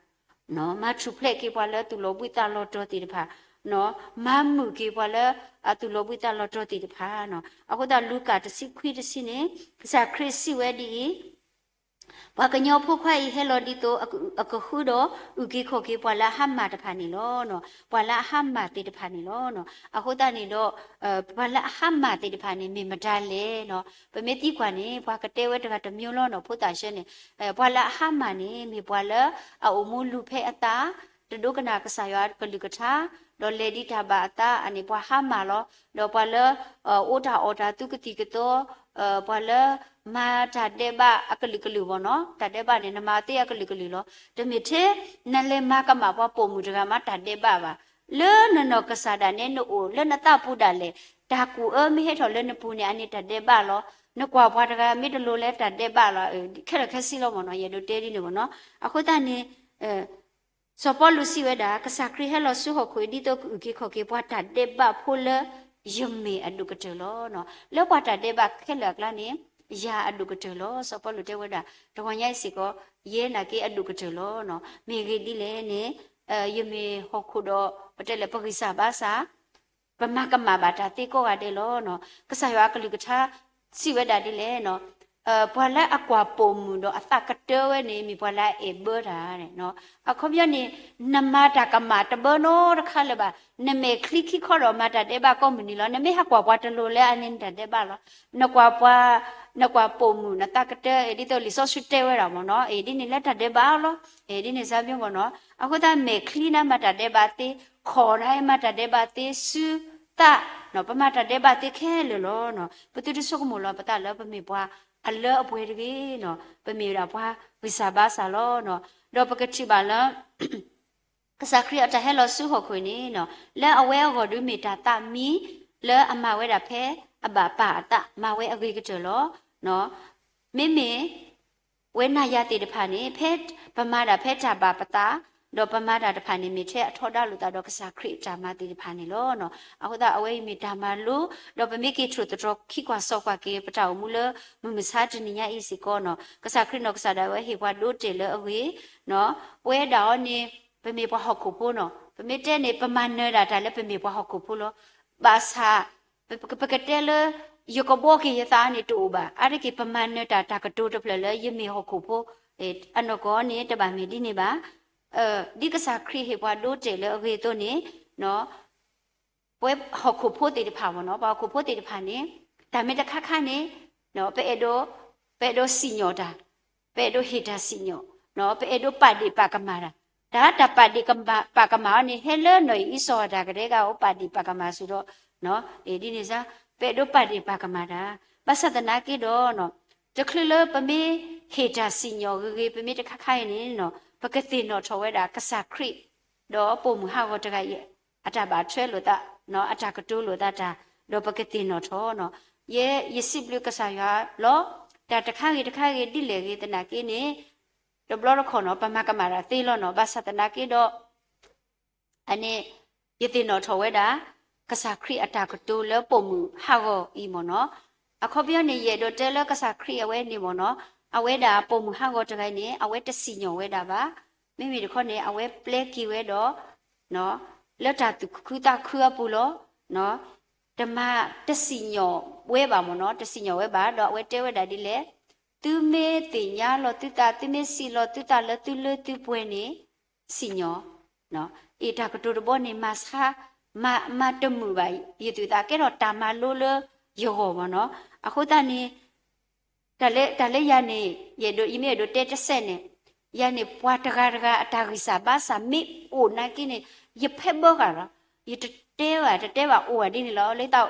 မၤထူၣ်ဖျဲးက့ၤပှၤလၢသူၣ်လီၤဘှံးသးလီၤတီၤသ့ၣ်တဖၣ်, မၤမုာ်က့ၤပှၤလၢအသူၣ်လီၤဘှံးသးလီၤတီၤသ့ၣ်တဖၣ်နီၤ. အဃိသတး လူၤကၣ်တဆံခွံတဆံန့ၣ် ကစၢ်ခရံာ်စံးဝဲဒ်အံၤ, ပှၤကညီဖိခွါအံၤဟဲလီၤဒ်သိး အကဃုဒီးအုၣ်က့ၤခီၣ်က့ၤပှၤလၢအဟါမၢ်တဖၣ်န့ၣ်လီၤ. ပှၤလၢအဟါမၢ်သ့ၣ်တဖၣ်န့ၣ်လီၤ. အဃိသတးန့ၣ်ဒီး ပှၤလၢအဟါမၢ်သ့ၣ်တဖၣ်န့ၣ် မ့ၢ်မတၤလဲၣ်နီၤ. ပမ့ၢ်သံကွၢ်န့ၣ် ပှၤကတဲဝဲတဂၤတမျိုးလီၤနီၤ, ဖိသၣ်ဆှၢန့ၣ် ပှၤလၢအဟါမၢ်န့ၣ် မ့ၢ်ပှၤလၢအအိၣ်မူလူၤဖဲအသး, တဒိကနၣ်ကစၢ်ယွၤအကလုၢ်ကထါ, ဒီးလဲၤဒံးတၢ်ဘၣ်အသးန့ၣ် ပှၤဟါမၢ်လီၤ. ဒီးပှၤလၢ အိးတၢ်အီၣ်တၢ်သူကသံၣ်ကသီ, ပှၤလၢမၤတၢ်ဒဲးဘးအကလုာ်ကလုာ်ဘၣ်နီၤ. တၢ်ဒဲးဘးန့ၣ် နမၤသ့အကလုာ်ကလုာ်လီၤ. တမ့ၢ်ထဲ နလဲၤမၤကမၣ်ပှၤပိာ်မုၣ်တဂၤမၤတၢ်ဒဲးဘးဘၣ်. လၢနနီၢ်ကစၢ်ဒၣ်နဲ နအိၣ်လၢနသးပူၤဒၣ်လဲာ်, တၢ်ကူၣ်အၢမ့ၢ်ဟဲထီၣ်လၢနပူၤန့ၣ် အန့ၣ်တၢ်ဒဲးဘးလီၤ. နကွၢ်ပှၤတဂၤမ့ၢ်တလိၤလၢတၢ်ဒဲးဘးလီၤ. ခဲလၢာ်ခဲဆ့လီၤမ့ၢ်နီၤ, ယအဲၣ်ဒိးတဲဒ်န့ၣ်မ့ၢ်နီၤ. အဃိသတးန့ၣ် စီၤပီလူးစံးဝဲဒၣ် ကစၢ်ခရံာ်ဟဲလီၤဆူဟီၣ်ခိၣ်အံၤ ဒ်သိးကအုၣ်က့ၤခီၣ်က့ၤပှၤတၢ်ဒဲးဘးဖိလၢယမ့ၢ်အဒိၣ်ကတၢၢ်လီၤ. လၢပှၤတၢ်ဒဲးဘးခဲလၢာ်အကျါန့ၣ် ယၤအဒိၣ်ကတၢၢ်လီၤ. စီၤပီလူးတဲဝဲဒၣ် တဂီၤညါအံၤစ့ၢ်ကီး ယဲနာ်က့အဒိၣ်ကတၢၢ်လီၤ. မ့ၢ်ဂ့ၢ်ဒ်လဲၣ်န့ၣ် ယမ့ၢ်ဟီၣ်ခိၣ်ဒီး ပတဲလဲၣ် ပဂံၢ်စၢ်ဘါစၢ် ပမၤကမၣ်ဘၣ်တၢ်သ့ကိးဂၤဒဲးလီၤ. ကစၢ်ယွၤအကလုၢ်ကထါစံးဝဲဒၣ်ဒ်လဲၣ်, ပှၤလၢအကွၢ်ပိာ်မုၣ်ဒီးအသးကတၢၢ်ဝဲန့ၣ် မ့ၢ်ပှၤလၢအအဲၣ်ဘၢတၢ်. အခီပညီန့ၣ် နမၤတၢ်ကမၣ်တဘၢနီတခါလၢၤဘၣ်. နမဲာ်ချံခံခီဒီးမၤတၢ်ဒဲးဘးကိးမုၢ်နံၤလီၤ. နမ့ၢ်ဟးကွၢ်ပှၤတလိၤလၢအန့ၣ်နတၢ်ဒဲးဘးလီၤ. နကွၢ်ပှၤ နကွၢ်ပိာ်မုၣ် နသးကတၢၢ် ဒ်သိးလံာ်စီဆှံတဲဝဲဒၣ်မ့ၢ်နီၤ, ဒ်န့ၣ်လၢတၢ်ဒဲးဘးလီၤ. ဒ်န့ၣ်စၢ်မ့ၢ်နီၤ, အဃိသတးမဲာ်ချံနၤမၤတၢ်ဒဲးဘးသ့, ခီၣ်နၤမၤတၢ်ဒဲးဘးသ့, စုသၣ် ပမၤတၢ်ဒဲးဘးသ့ခဲလၢာ်လီၤ. ပသုတဆိကမိၣ်လီၤပသးလၢပမ့ၢ်ပှၤအလၢအပှဲၤတဂ့ၤ, ပမ့ၢ်ဝဲဒၣ်ပှၤဂံၢ်စၢ်ဘါစၢ်လီၤ. ဒီးပကထံၣ်ဘၣ်လၢ ကစၢ်ခရံာ်အတၢ်ဟဲလီၤဆူဟီၣ်ခိၣ်န့ၣ် လၢအဝဲအဂီၢ်ဒုးမ့ၢ်တၢ်သးမံ လၢအမၤဝဲဒၣ်ဖဲအဘၣ်ပၢ်အသး မၤဝဲအဂ့ၤကတၢၢ်လီၤ. မ့မ့ၢ် ဝဲနၤယၤသ့ၣ်တဖၣ်န့ၣ် ဖဲပမၤတၢ်ဖဲတၢ်ဘၣ်ပသး, ဒီးပမၤတၢ်တဖၣ်န့ၣ် မ့ၢ်ထဲအထီဒါလိာ်သးဒီးကစၢ်ခရံာ်အတၢ်မၤသ့ၣ်တဖၣ်န့ၣ်လီၤ. အဃိသတးအဝဲအံၤမ့ၢ်တၢ်မၤလိ, ဒီးပမ့ၢ်က့ၤထူၣ်သတြီၤခံကွၢ်စိကွၢ်က့ၤ ပတၢ်အိၣ်မူလၢမုၢ်မဆါတနံၤညါအံၤစ့ၢ်ကီးန့ၣ် ကစၢ်ခရံာ်နီၢ်ကစၢ်ဒၣ်ဝဲဟ့ၣ်ပှၤဒိတဲာ်လၢအဂ့ၤ, ပဝဲဒၣ်အီၤန့ၣ် ပမ့ၢ်ပှၤဟီၣ်ခိၣ်ဖိန့ၣ် ပမ့ၢ်တဲန့ၣ် ပမၤနၢၤဒၣ်တၢ်လၢပမ့ၢ်ပှၤဟီၣ်ခိၣ်ဖိလီၤ. ဘၣ်ဆၣ် ပကတဲလၢ ယကဘှီက့ၤယသးန့ၣ်တအိၣ်ဘၣ်. အါတက့ၢ် ပမၤနၢၤတၢ်တၢ်ကတိၤတဖျၢၣ်လၢယမ့ၢ်ဟီၣ်ခိၣ်ဖိ, အနီၢ်ကီၢ်န့ၣ် တဘၣ်မ့ၢ်ဒ်န့ၣ်ဘၣ်. ဒ်ကစၢ်ခရံာ်ဟ့ၣ်ပှၤဒိတဲာ်လၢအဂ့ၤအသိးန့ၣ် ပှၤဟီၣ်ခိၣ်ဖိသ့ၣ်တဖၣ်မ့ၢ်န့ၣ် ပှၤဟီၣ်ခိၣ်ဖိသ့ၣ်တဖၣ်န့ၣ် တၢ်မ့ၢ်တခါခါန့ၣ် ပအဲၣ်ဒိး ပအဲၣ်ဒိးစံၣ်ညီၣ်တၢ်, ပအဲၣ်ဒိးဟ့ၣ်တၢ်စံၣ်ညီၣ်, ပအဲၣ်ဒိးပာ်ဒ့ၣ်ပာ်ကမၣ်တၢ်, တၢ်တၢ်ပာ်ဒ့ၣ်ပာ်ကမၣ်အီၤန့ၣ် ဟဲလၢနီၢ်အံၤအံၣ်စီၤအၤဒၣ်ကဒဲကဒီး ပာ်ဒ့ၣ်ပာ်ကမၣ်ဆူၣ်ဒီး ဒ်န့ၣ်စ့ၢ် ပအဲၣ်ဒိးပာ်ဒ့ၣ်ပာ်ကမၣ်တၢ်, ဘၣ်ဆၣ်သနာ်က့ဒီး တချုးလၢပမ့ၢ်ဟ့ၣ်တၢ်စံၣ်ညီၣ်ဂ့ၤဂ့ၤ ပမ့ၢ်တခါခါအံၤန့ၣ် ပကသ့ၣ်နီၣ်ထီၣ်ဝဲဒၣ်ကစၢ်ခရံာ် ဒီးပိာ်မုၣ်ဟးဂီၤတဂၤအံၤ အတၢ်ဘၣ်ထွဲလိာ်သး, အတၢ်ကတိၤလိာ်သးတၢ်, ဒီးပကသ့ၣ်နီၣ်ထီၣ်န့ၣ် ယဲယစံးဘျုးကစၢ်ယွၤလီၤ. တၢ်တခါဂ့ၤတခါဂ့ၤဒ်လဲၣ်ဂ့ၤသနာ်က့န့ၣ် တဘျီတခီၣ်န့ၣ် ပမၤကမၣ်တၢ်သ့လီၤန့ၣ် ဘၣ်ဆၣ်သနာ်က့ဒီး အန့ၣ် ယသ့ၣ်နီၣ်ထီၣ်ဝဲဒၣ် ကစၢ်ခရံာ်အတၢ်ကတိၤလၢပိာ်မုၣ်ဟးဂီၤအံၤမ့ၢ်န့ၣ်, အခီပညီန့ၣ် ယအဲၣ်ဒိးတဲလၢကစၢ်ခရံာ်အဝဲန့ၣ်မ့ၢ်န့ၣ်, အဝဲဒၣ်ပိာ်မုၣ်ဟးဂီၤတဂၤန့ၣ် အဝဲတစံၣ်ညီၣ်ဝဲဒၣ်ဘၣ်. မ့မ့ၢ်တခီန့ၣ် အဝဲပျဲက့ၤဝဲဒီး လၢတၢ်သူၣ်ခုသးခုအပူၤလီၤ. တမၤတစံၣ်ညီၣ်ဝဲဘၣ်မ့ၢ်န့ၣ်, တစံၣ်ညီၣ်ဝဲဘၣ် ဒီးအဝဲတဲဝဲဒၣ်ဒ်လဲၣ်, သုမ့ၢ်သ့ၣ်ညါလီၤသုသး သုမ့ၢ်စံးလီၤသုသးလၢသုလၢသုပှဲၤန့ၣ် စံၣ်ညီၣ်, အ့ၣ် တၢ်ကတိၤတဘီန့ၣ် မၤဆါ, မၤ, မၤတမုာ်ဘၣ်ယသူၣ်သး ကဲထီၣ်တၢ်မၤလိလၢယဂီၢ်မ့ၢ်န့ၣ်, အဃိသတးန့ၣ် တၢ်လၢ, တၢ်လၢယၤန့ၣ် ယအဲၣ်ဒိး, ယမ့ၢ်အဲၣ်ဒိးတဲတစဲးန့ၣ်, ယၤန့ၣ် ပှၤတဂၤတဂၤအတၢ်ဂံၢ်စၢ်ဘါစၢ်မ့ၢ်အိၣ်နာ်က့န့ၣ် ယဖဲဘၢဃာ်လီၤ. ယတတဲဘၣ်, တတဲဘၣ် အိၣ်ဘၣ်ဒ်န့ၣ်လီၤ. လၢယသး,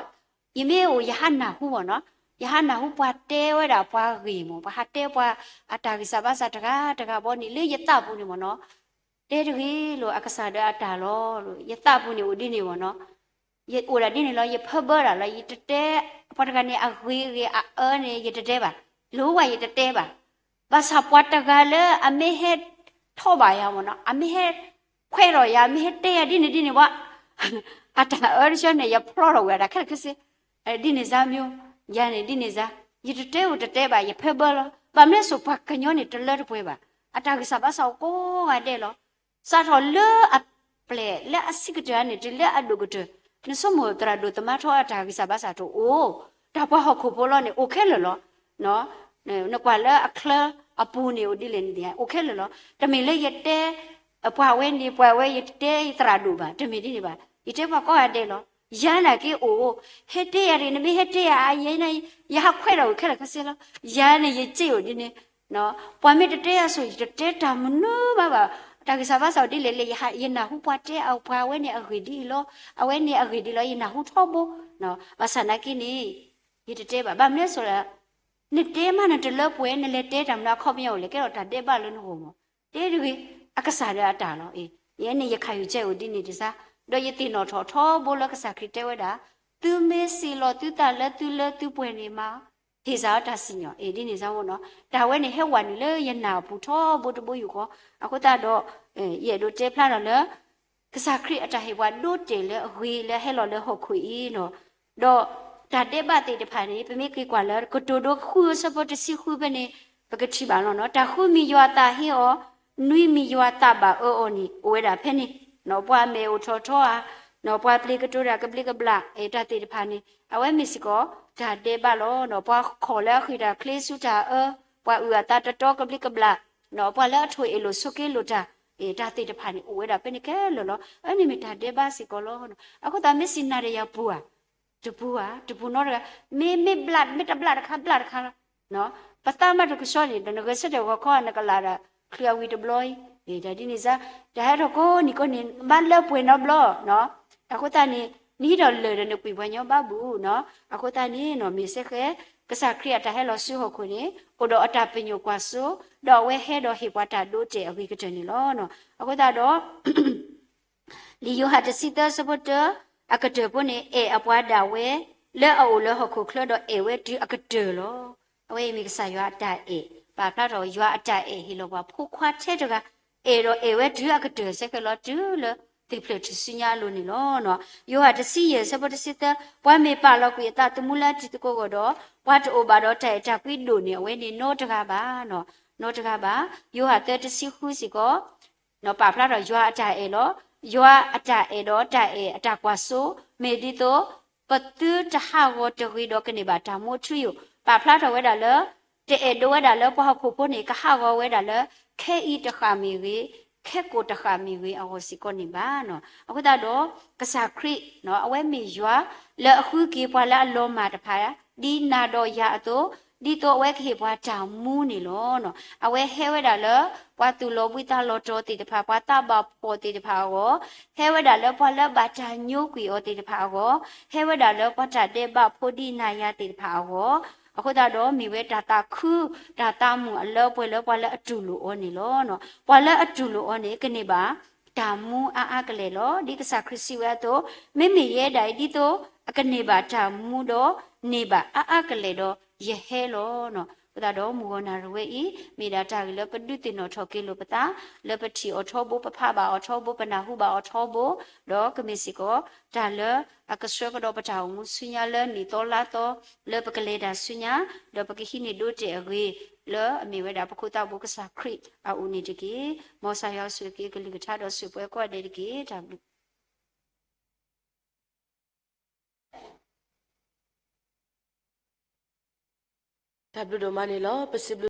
ယမ့ၢ်အိၣ် ယဟးနၢ်ဟူမ့ၢ်န့ၣ်, ယဟးနၢ်ဟူပှၤတဲဝဲဒၣ်ပှၤဂ့ၢ်မ့ၢ်, ပှၤဟးတဲပှၤအတၢ်ဂံၢ်စၢ်ဘါစၢ်တဂၤတဂၤဘီန့ၣ် လၢယသးပူၤန့ၣ်မ့ၢ်န့ၣ် တဲတဂ့ၤလိာ် အကစၢ်ဒီးအတၢ်လီၤ. ယသးပူၤန့ၣ်အိၣ်ဒ်န့ၣ်မ့ၢ်န့ၣ်, ယအိၣ်ဒၣ်ဒ်န့ၣ်လီၤ. ယဖဲဘၢဒၣ်လီၤ. ယတတဲ, ပှၤတဂၤန့ၣ် အဂ့ၤဂ့ၤအအၢန့ၣ် ယတတဲဘၣ်. လိၣ်ဝဲယတတဲဘၣ်. ဘၣ်ဆၣ်ပှၤတဂၤလၢအမ့ၢ်ဟဲထီၣ်ဘၣ်ယၤမ့ၢ်န့ၣ်, အမ့ၢ်ဟဲခွဲးထီၣ်ယၤ, အမ့ၢ်ဟဲတဲယၤဒ်န့ၣ်ဒ်န့ၣ်ဘၣ်, အတၢ်အၢတဆၢန့ၣ် ယဖျီထီၣ်ဝဲဒၣ်ခဲလၢာ်ခဲဆ့, ဒ်န့ၣ်စ့ၢ်မ့ၢ်, ယၤန့ၣ်ဒ်န့ၣ်စ့ၢ်, ယတတဲအိၣ်တတဲဘၣ်, ယဖဲဘၢလီၤ. ဘၣ်မနုၤအဃိ ပှၤကညီန့ၣ်တလၢတပှဲၤဘၣ်. အတၢ်ဂံၢ်စၢ်ဘါစၢ်အိၣ်ကိးဂၤဒဲးလီၤ. စးထီၣ်လၢအပျဲၢ်လၢအဆံးကတၢၢ်န့ၣ် တုၤလၢအဒိၣ်ကတၢၢ်, နဆိကမိၣ်သရၣ်ဒိၣ်သမါထီအတၢ်ဂံၢ်စၢ်ဘါစၢ်တအိၣ်, တၢ်ပှၤဟီၣ်ခိၣ်ဖိလီၤန့ၣ် အိၣ်ခဲလၢာ်လီၤ. နကွၢ်လၢအချၢအပူၤန့ၣ် အိၣ်ဒ်လဲၣ်န့ၣ် အိၣ်ခဲလၢာ်လီၤ. တမ့ၢ်လၢယတဲ ပှၤဝဲန့ၣ် ပှၤဝဲ ယတဲသရၣ်ဒိၣ်ဘၣ်, တမ့ၢ်ဒ်န့ၣ်ဘၣ်. ယတဲပှၤကိးဂၤဒဲးလီၤ. ယၤနာ်က့အိၣ်, ဟဲတဲယၤတဂ့ၤ, နမ့ၢ်ဟဲတဲယၤ ယဟးခွဲးထီၣ်ဝဲခဲလၢာ်ခဲဆ့လီၤ. ယၤန့ၣ်ယစ့အိၣ်ဒ်န့ၣ် ပှၤမ့ၢ်တတဲယၤဆိ ယတတဲတၢ်မနုၤမးဘၣ်. တၢ်ဂံၢ်စၢ်ဘါစၢ်အိၣ်ဒ်လဲၣ်လဲၣ် ယနၢ်ဟူပှၤတဲအပှၤဝဲန့ၣ်အဂ့ၢ်ဒ်အံၤလီၤ, အဝဲန့ၣ်အဂ့ၢ်ဒ်လီၤ ယနၢ်ဟူထီဘိ. ဘၣ်ဆၣ်နာ်က့န့ၣ် ယတတဲဘၣ်. ဘၣ်မနုၤအဃိလဲၣ်, နတဲမးနတလၢပှဲၤ နလဲၤတဲတၢ်မနုၤအခီပညီအိၣ်လဲၣ်, ကဲထီၣ်တၢ်ဒဲးဘးလၢနဂီၢ်မး. တဲတဂ့ၤ, အကစၢ်ဒီးအတၢ်လီၤ. ယဲန့ၣ်ယခးယုၢ်ကဲအိၣ်ဒ်န့ၣ်တစ့ၢ်, ဒီးယသ့ၣ်နီၣ်ထီၣ်ထီဘိလၢကစၢ်ခရံာ်တဲဝဲဒၣ်, သုမ့ၢ်စံးလီၤသုသးလၢသုလၢသုပှဲၤန့ၣ်မး ဟ့ၣ်စ့ၢ်အီၤတၢ်စံၣ်ညီၣ်, အ့ၣ် ဒ်န့ၣ်စ့ၢ်မ့ၢ်န့ၣ်, တၢ်ဝဲန့ၣ်ဟဲဝဲနုာ်လၢယနၢ်အပူၤထီဘိတဘိယူၢ်ဃီ, အဃိသတးဒီး ယအဲၣ်ဒိးတဲဖျါထီၣ်လၢ ကစၢ်ခရံာ်အတၢ်ဟ့ၣ်ပှၤဒိတဲာ်လၢအဂ့ၤလၢအဟဲလီၤလၢဟီၣ်ခိၣ်အံၤန့ၣ်, ဒီးတၢ်ဒဲးဘးသ့ၣ်တဖၣ်န့ၣ် ပမ့ၢ်က့ၤကွၢ်လၢ ကတိၤဒိဃုအဆၢဖိတဆံဃုဖဲန့ၣ် ပကထံၣ်ဘၣ်လီၤန့ၣ်, တၢ်ဃုမံၤယွၤသးဟ့အီၤ, နွံမံၤယွၤသးဘၣ်အၢအီၤန့ၣ် အိၣ်ဝဲဒၣ်ဖဲန့ၣ်, ပှၤမဲာ်အိၣ်ထီၣ်ထီဧါ, ပှၤပျ့ၤကတိၤတၢ်ကဘျံးကဘျၣ် တၢ်သ့ၣ်တဖၣ်န့ၣ် အဝဲမ့ၢ်စ့ၢ်ကီး တၢ်ဒဲးဘးလီၤန့ၣ်, ပှၤခိးလၢအဃံတၢ်ချ့ဆူတၢ်အၢ, ပှၤအုၣ်အသးတတီကဘျံးကဘျၣ်, ပှၤလၢအထိၣ်အ့ၣ်လိာ်ဆိးက့လိာ်တၢ်, တၢ်သ့ၣ်တဖၣ်န့ၣ် အိၣ်ဝဲဒၣ်ဖဲန့ၣ်ခဲလၢာ်လီၤ. အန့ၣ်မ့ၢ်တၢ်ဒဲးဘးစ့ၢ်ကီးလီၤ. အဃိသတးမ့ၢ်စံးနၤဒီးယၤပူၤဧါ, တပူၤဧါ, တပူၤနီတဂၤ, မ့ၢ်, မ့ၢ်ဘျး, မ့ၢ်တဘျးတခါဘျးတခါလီၤ. ပသးမၤတကဆှီန့ၣ် နဂဲၤဆၢထၢၣ်ဂီၤခီ နကလၢ်ဒီး ချုးအဝံၤတဘျီအံၤ, တၢ်ဒ်န့ၣ်စ့ၢ်, တၢ်ဟဲထီၣ်ကိးနံၤကိးနံၤ ဘၣ်လၢပှဲၤနီတဘျီ, အဃိသတးန့ၣ် နဟံးထီၣ်လၢၢ်ဒီးနကွံာ်ပှၤညီဘၣ်ဘူးနီၤ. အဃိသတးန့ၣ်နီၤ မ့ၢ်စ့ၢ်ကီး ကစၢ်ခရံာ်အတၢ်ဟဲလီၤဆူဟီၣ်ခိၣ်န့ၣ် အိၣ်ဒီးအတၢ်ပညိၣ်ကွၢ်စိ, ဒီးအဝဲဟဲဒီးဟ့ၣ်ပှၤတၢ်ဒိတၢ်အဂ့ၤကတၢၢ်န့ၣ်လီၤ. အဃိသတးဒီး လံာ်ယိၤဟၣ်တဆံသၢဆၢဖိတၢ အကတၢၢ်ဖိန့ၣ် အဲၣ်အပှၤဒၣ်ဝဲ လၢအအိၣ်လၢဟီၣ်ခိၣ်ချၢဒီးအဲၣ်ဝဲတုၤအကတၢၢ်လီၤ. အဝဲအံၤမ့ၢ်ကစၢ်ယွၤအတၢ်အဲၣ်, ပာ်ဖျါထီၣ်ယွၤအတၢ်အဲၣ်ဟ့ၣ်လီၤပှၤဖိခွါထဲတဂၤ, အဲၣ်ဒီးအဲၣ်ဝဲတုၤအကတၢၢ်စ့ၢ်ကီးလီၤ တုၤလၢသ့ၣ်ဖျၢၣ်ထူၣ်စုညါအလိၤန့ၣ်လီၤ. ယိၤဟၣ်တဆံယဲၢ်ဆၢဖိတဆံသၢ, ပှၤမ့ၢ်ပာ်လီၤကွံာ်အသးသမူလၢအတံၤသကိးအဂီၢ်ဒီး ပှၤတအိၣ်ဘၣ်ဒီးတၢ်အဲၣ်တၢ်ကွံဒိၣ်န့ၢ်အဝဲန့ၣ်နီတဂၤဘၣ်, နီတဂၤဘၣ်. ယိၤဟၣ်သၢတဆံဃုစ့ၢ်ကီး ပာ်ဖျါထီၣ်ယွၤအတၢ်အဲၣ်လီၤ. ယွၤအတၢ်အဲၣ်ဒီးတၢ်အဲၣ်အတၢ်ကွၢ်စိ မ့ၢ်ဒ်သိး ပသုတဟးဂီၤတဂ့ၤဒီးကန့ၢ်ဘၣ်တၢ်မူအထူအယိာ်, ပာ်ဖျါထီၣ်ဝဲဒၣ်လၢ တအဲၣ်ဒိးဝဲဒၣ်လၢပှၤဟီၣ်ခိၣ်ဖိန့ၣ် ကဟးဂီၤဝဲဒၣ်လၢ ခဲအံၤတဃၣ်မ့ၢ်ဂ့ၤ, ခဲကိာ်တဃၣ်မ့ၢ်ဂ့ၤအဂီၢ်စ့ၢ်ကီးန့ၣ်ဘၣ်. အဃိသတးဒီး ကစၢ်ခရံာ် အဝဲမ့ၢ်ယွၤ လၢအဃုက့ၤပှၤလၢအလီၤမၢ်တဖၣ် ဒ်နၤဒီးယၤအသိး, ဒ်သိးအဝဲကဟ့ၣ်ပှၤတၢ်မူန့ၣ်လီၤ. အဝဲဟဲဝဲဒၣ်လၢ ပှၤသူၣ်လီၤဘှံးသးလီၤတီၤသ့ၣ်တဖၣ်, ပှၤသးဘၣ်ဖှီၣ်သ့ၣ်တဖၣ်အဂီၢ်, ဟဲဝဲဒၣ်လၢပှၤလၢဘၣ်တၢ်ညိကွံာ်အီၤသ့ၣ်တဖၣ်အဂီၢ်, ဟဲဝဲဒၣ်လၢပှၤတၢ်ဒဲးဘးဖိဒံနၤယၤသ့ၣ်တဖၣ်အဂီၢ်, အဃိသတးဒီးမ့ၢ်ဝဲတၢ်သးခု တၢ်သးမုာ်အလၢအပှဲၤလၢပှၤလၢအတူၢ်လိာ်အီၤန့ၣ်လီၤ. ပှၤလၢအတူၢ်လိာ်အီၤန့ၣ် ကန့ၢ်ဘၣ် တၢ်မူအါအါကလဲာ်လီၤ. ဒ်ကစၢ်ခရံာ်စံးဝဲအသိး, မ့မ့ၢ်ယဲဒၣ်အံၤ ဒ်သိးအကန့ၢ်ဘၣ်တၢ်မူဒီး န့ၢ်ဘၣ်အါအါကလဲာ်ဒီး ယဟဲလီၤ. အဃိသတးဒီးမုၢ်ဂီၤနၣ်ရံၣ်ဝဲအံၤ မ့ၢ်ဒၣ်တၢ်ဂ့ၢ်လၢပဒုးသ့ၣ်နီၣ်ထီၣ်က့ၤလိာ်ပသး, လၢပထံၣ်အီၤထီဘိ, ပဖးဘၣ်အီၤထီဘိ, ပနၢ်ဟူဘၣ်အီၤထီဘိ, ဒီးကမ့ၢ်စ့ၢ်ကီး တၢ်လၢအကဆှၢကဒီးပတၢ်အိၣ်မူဆူညါလၢနံၣ်သီလါသီ, လၢပကလဲၤတၢ်ဆူညါ, ဒီးပကဟံးန့ၢ်ဒိတဲာ်အဂ့ၤ, လၢအမ့ၢ်ဝဲဒၣ်ပခိၣ်သးဘိကစၢ်ခရံာ်အအိၣ်န့ၣ်တက့ၢ်. မ်ကစၢ်ယွၤဆိၣ်ဂ့ၤကလုၢ်ကထါဒီးဆိၣ်ပှဲၤကိးဂၤဒဲးတက့ၢ်. တၢ်ဘျုး တၢ်ဘျုးဒိၣ်မးန့ၣ်လီၤ. ပစံးဘျုး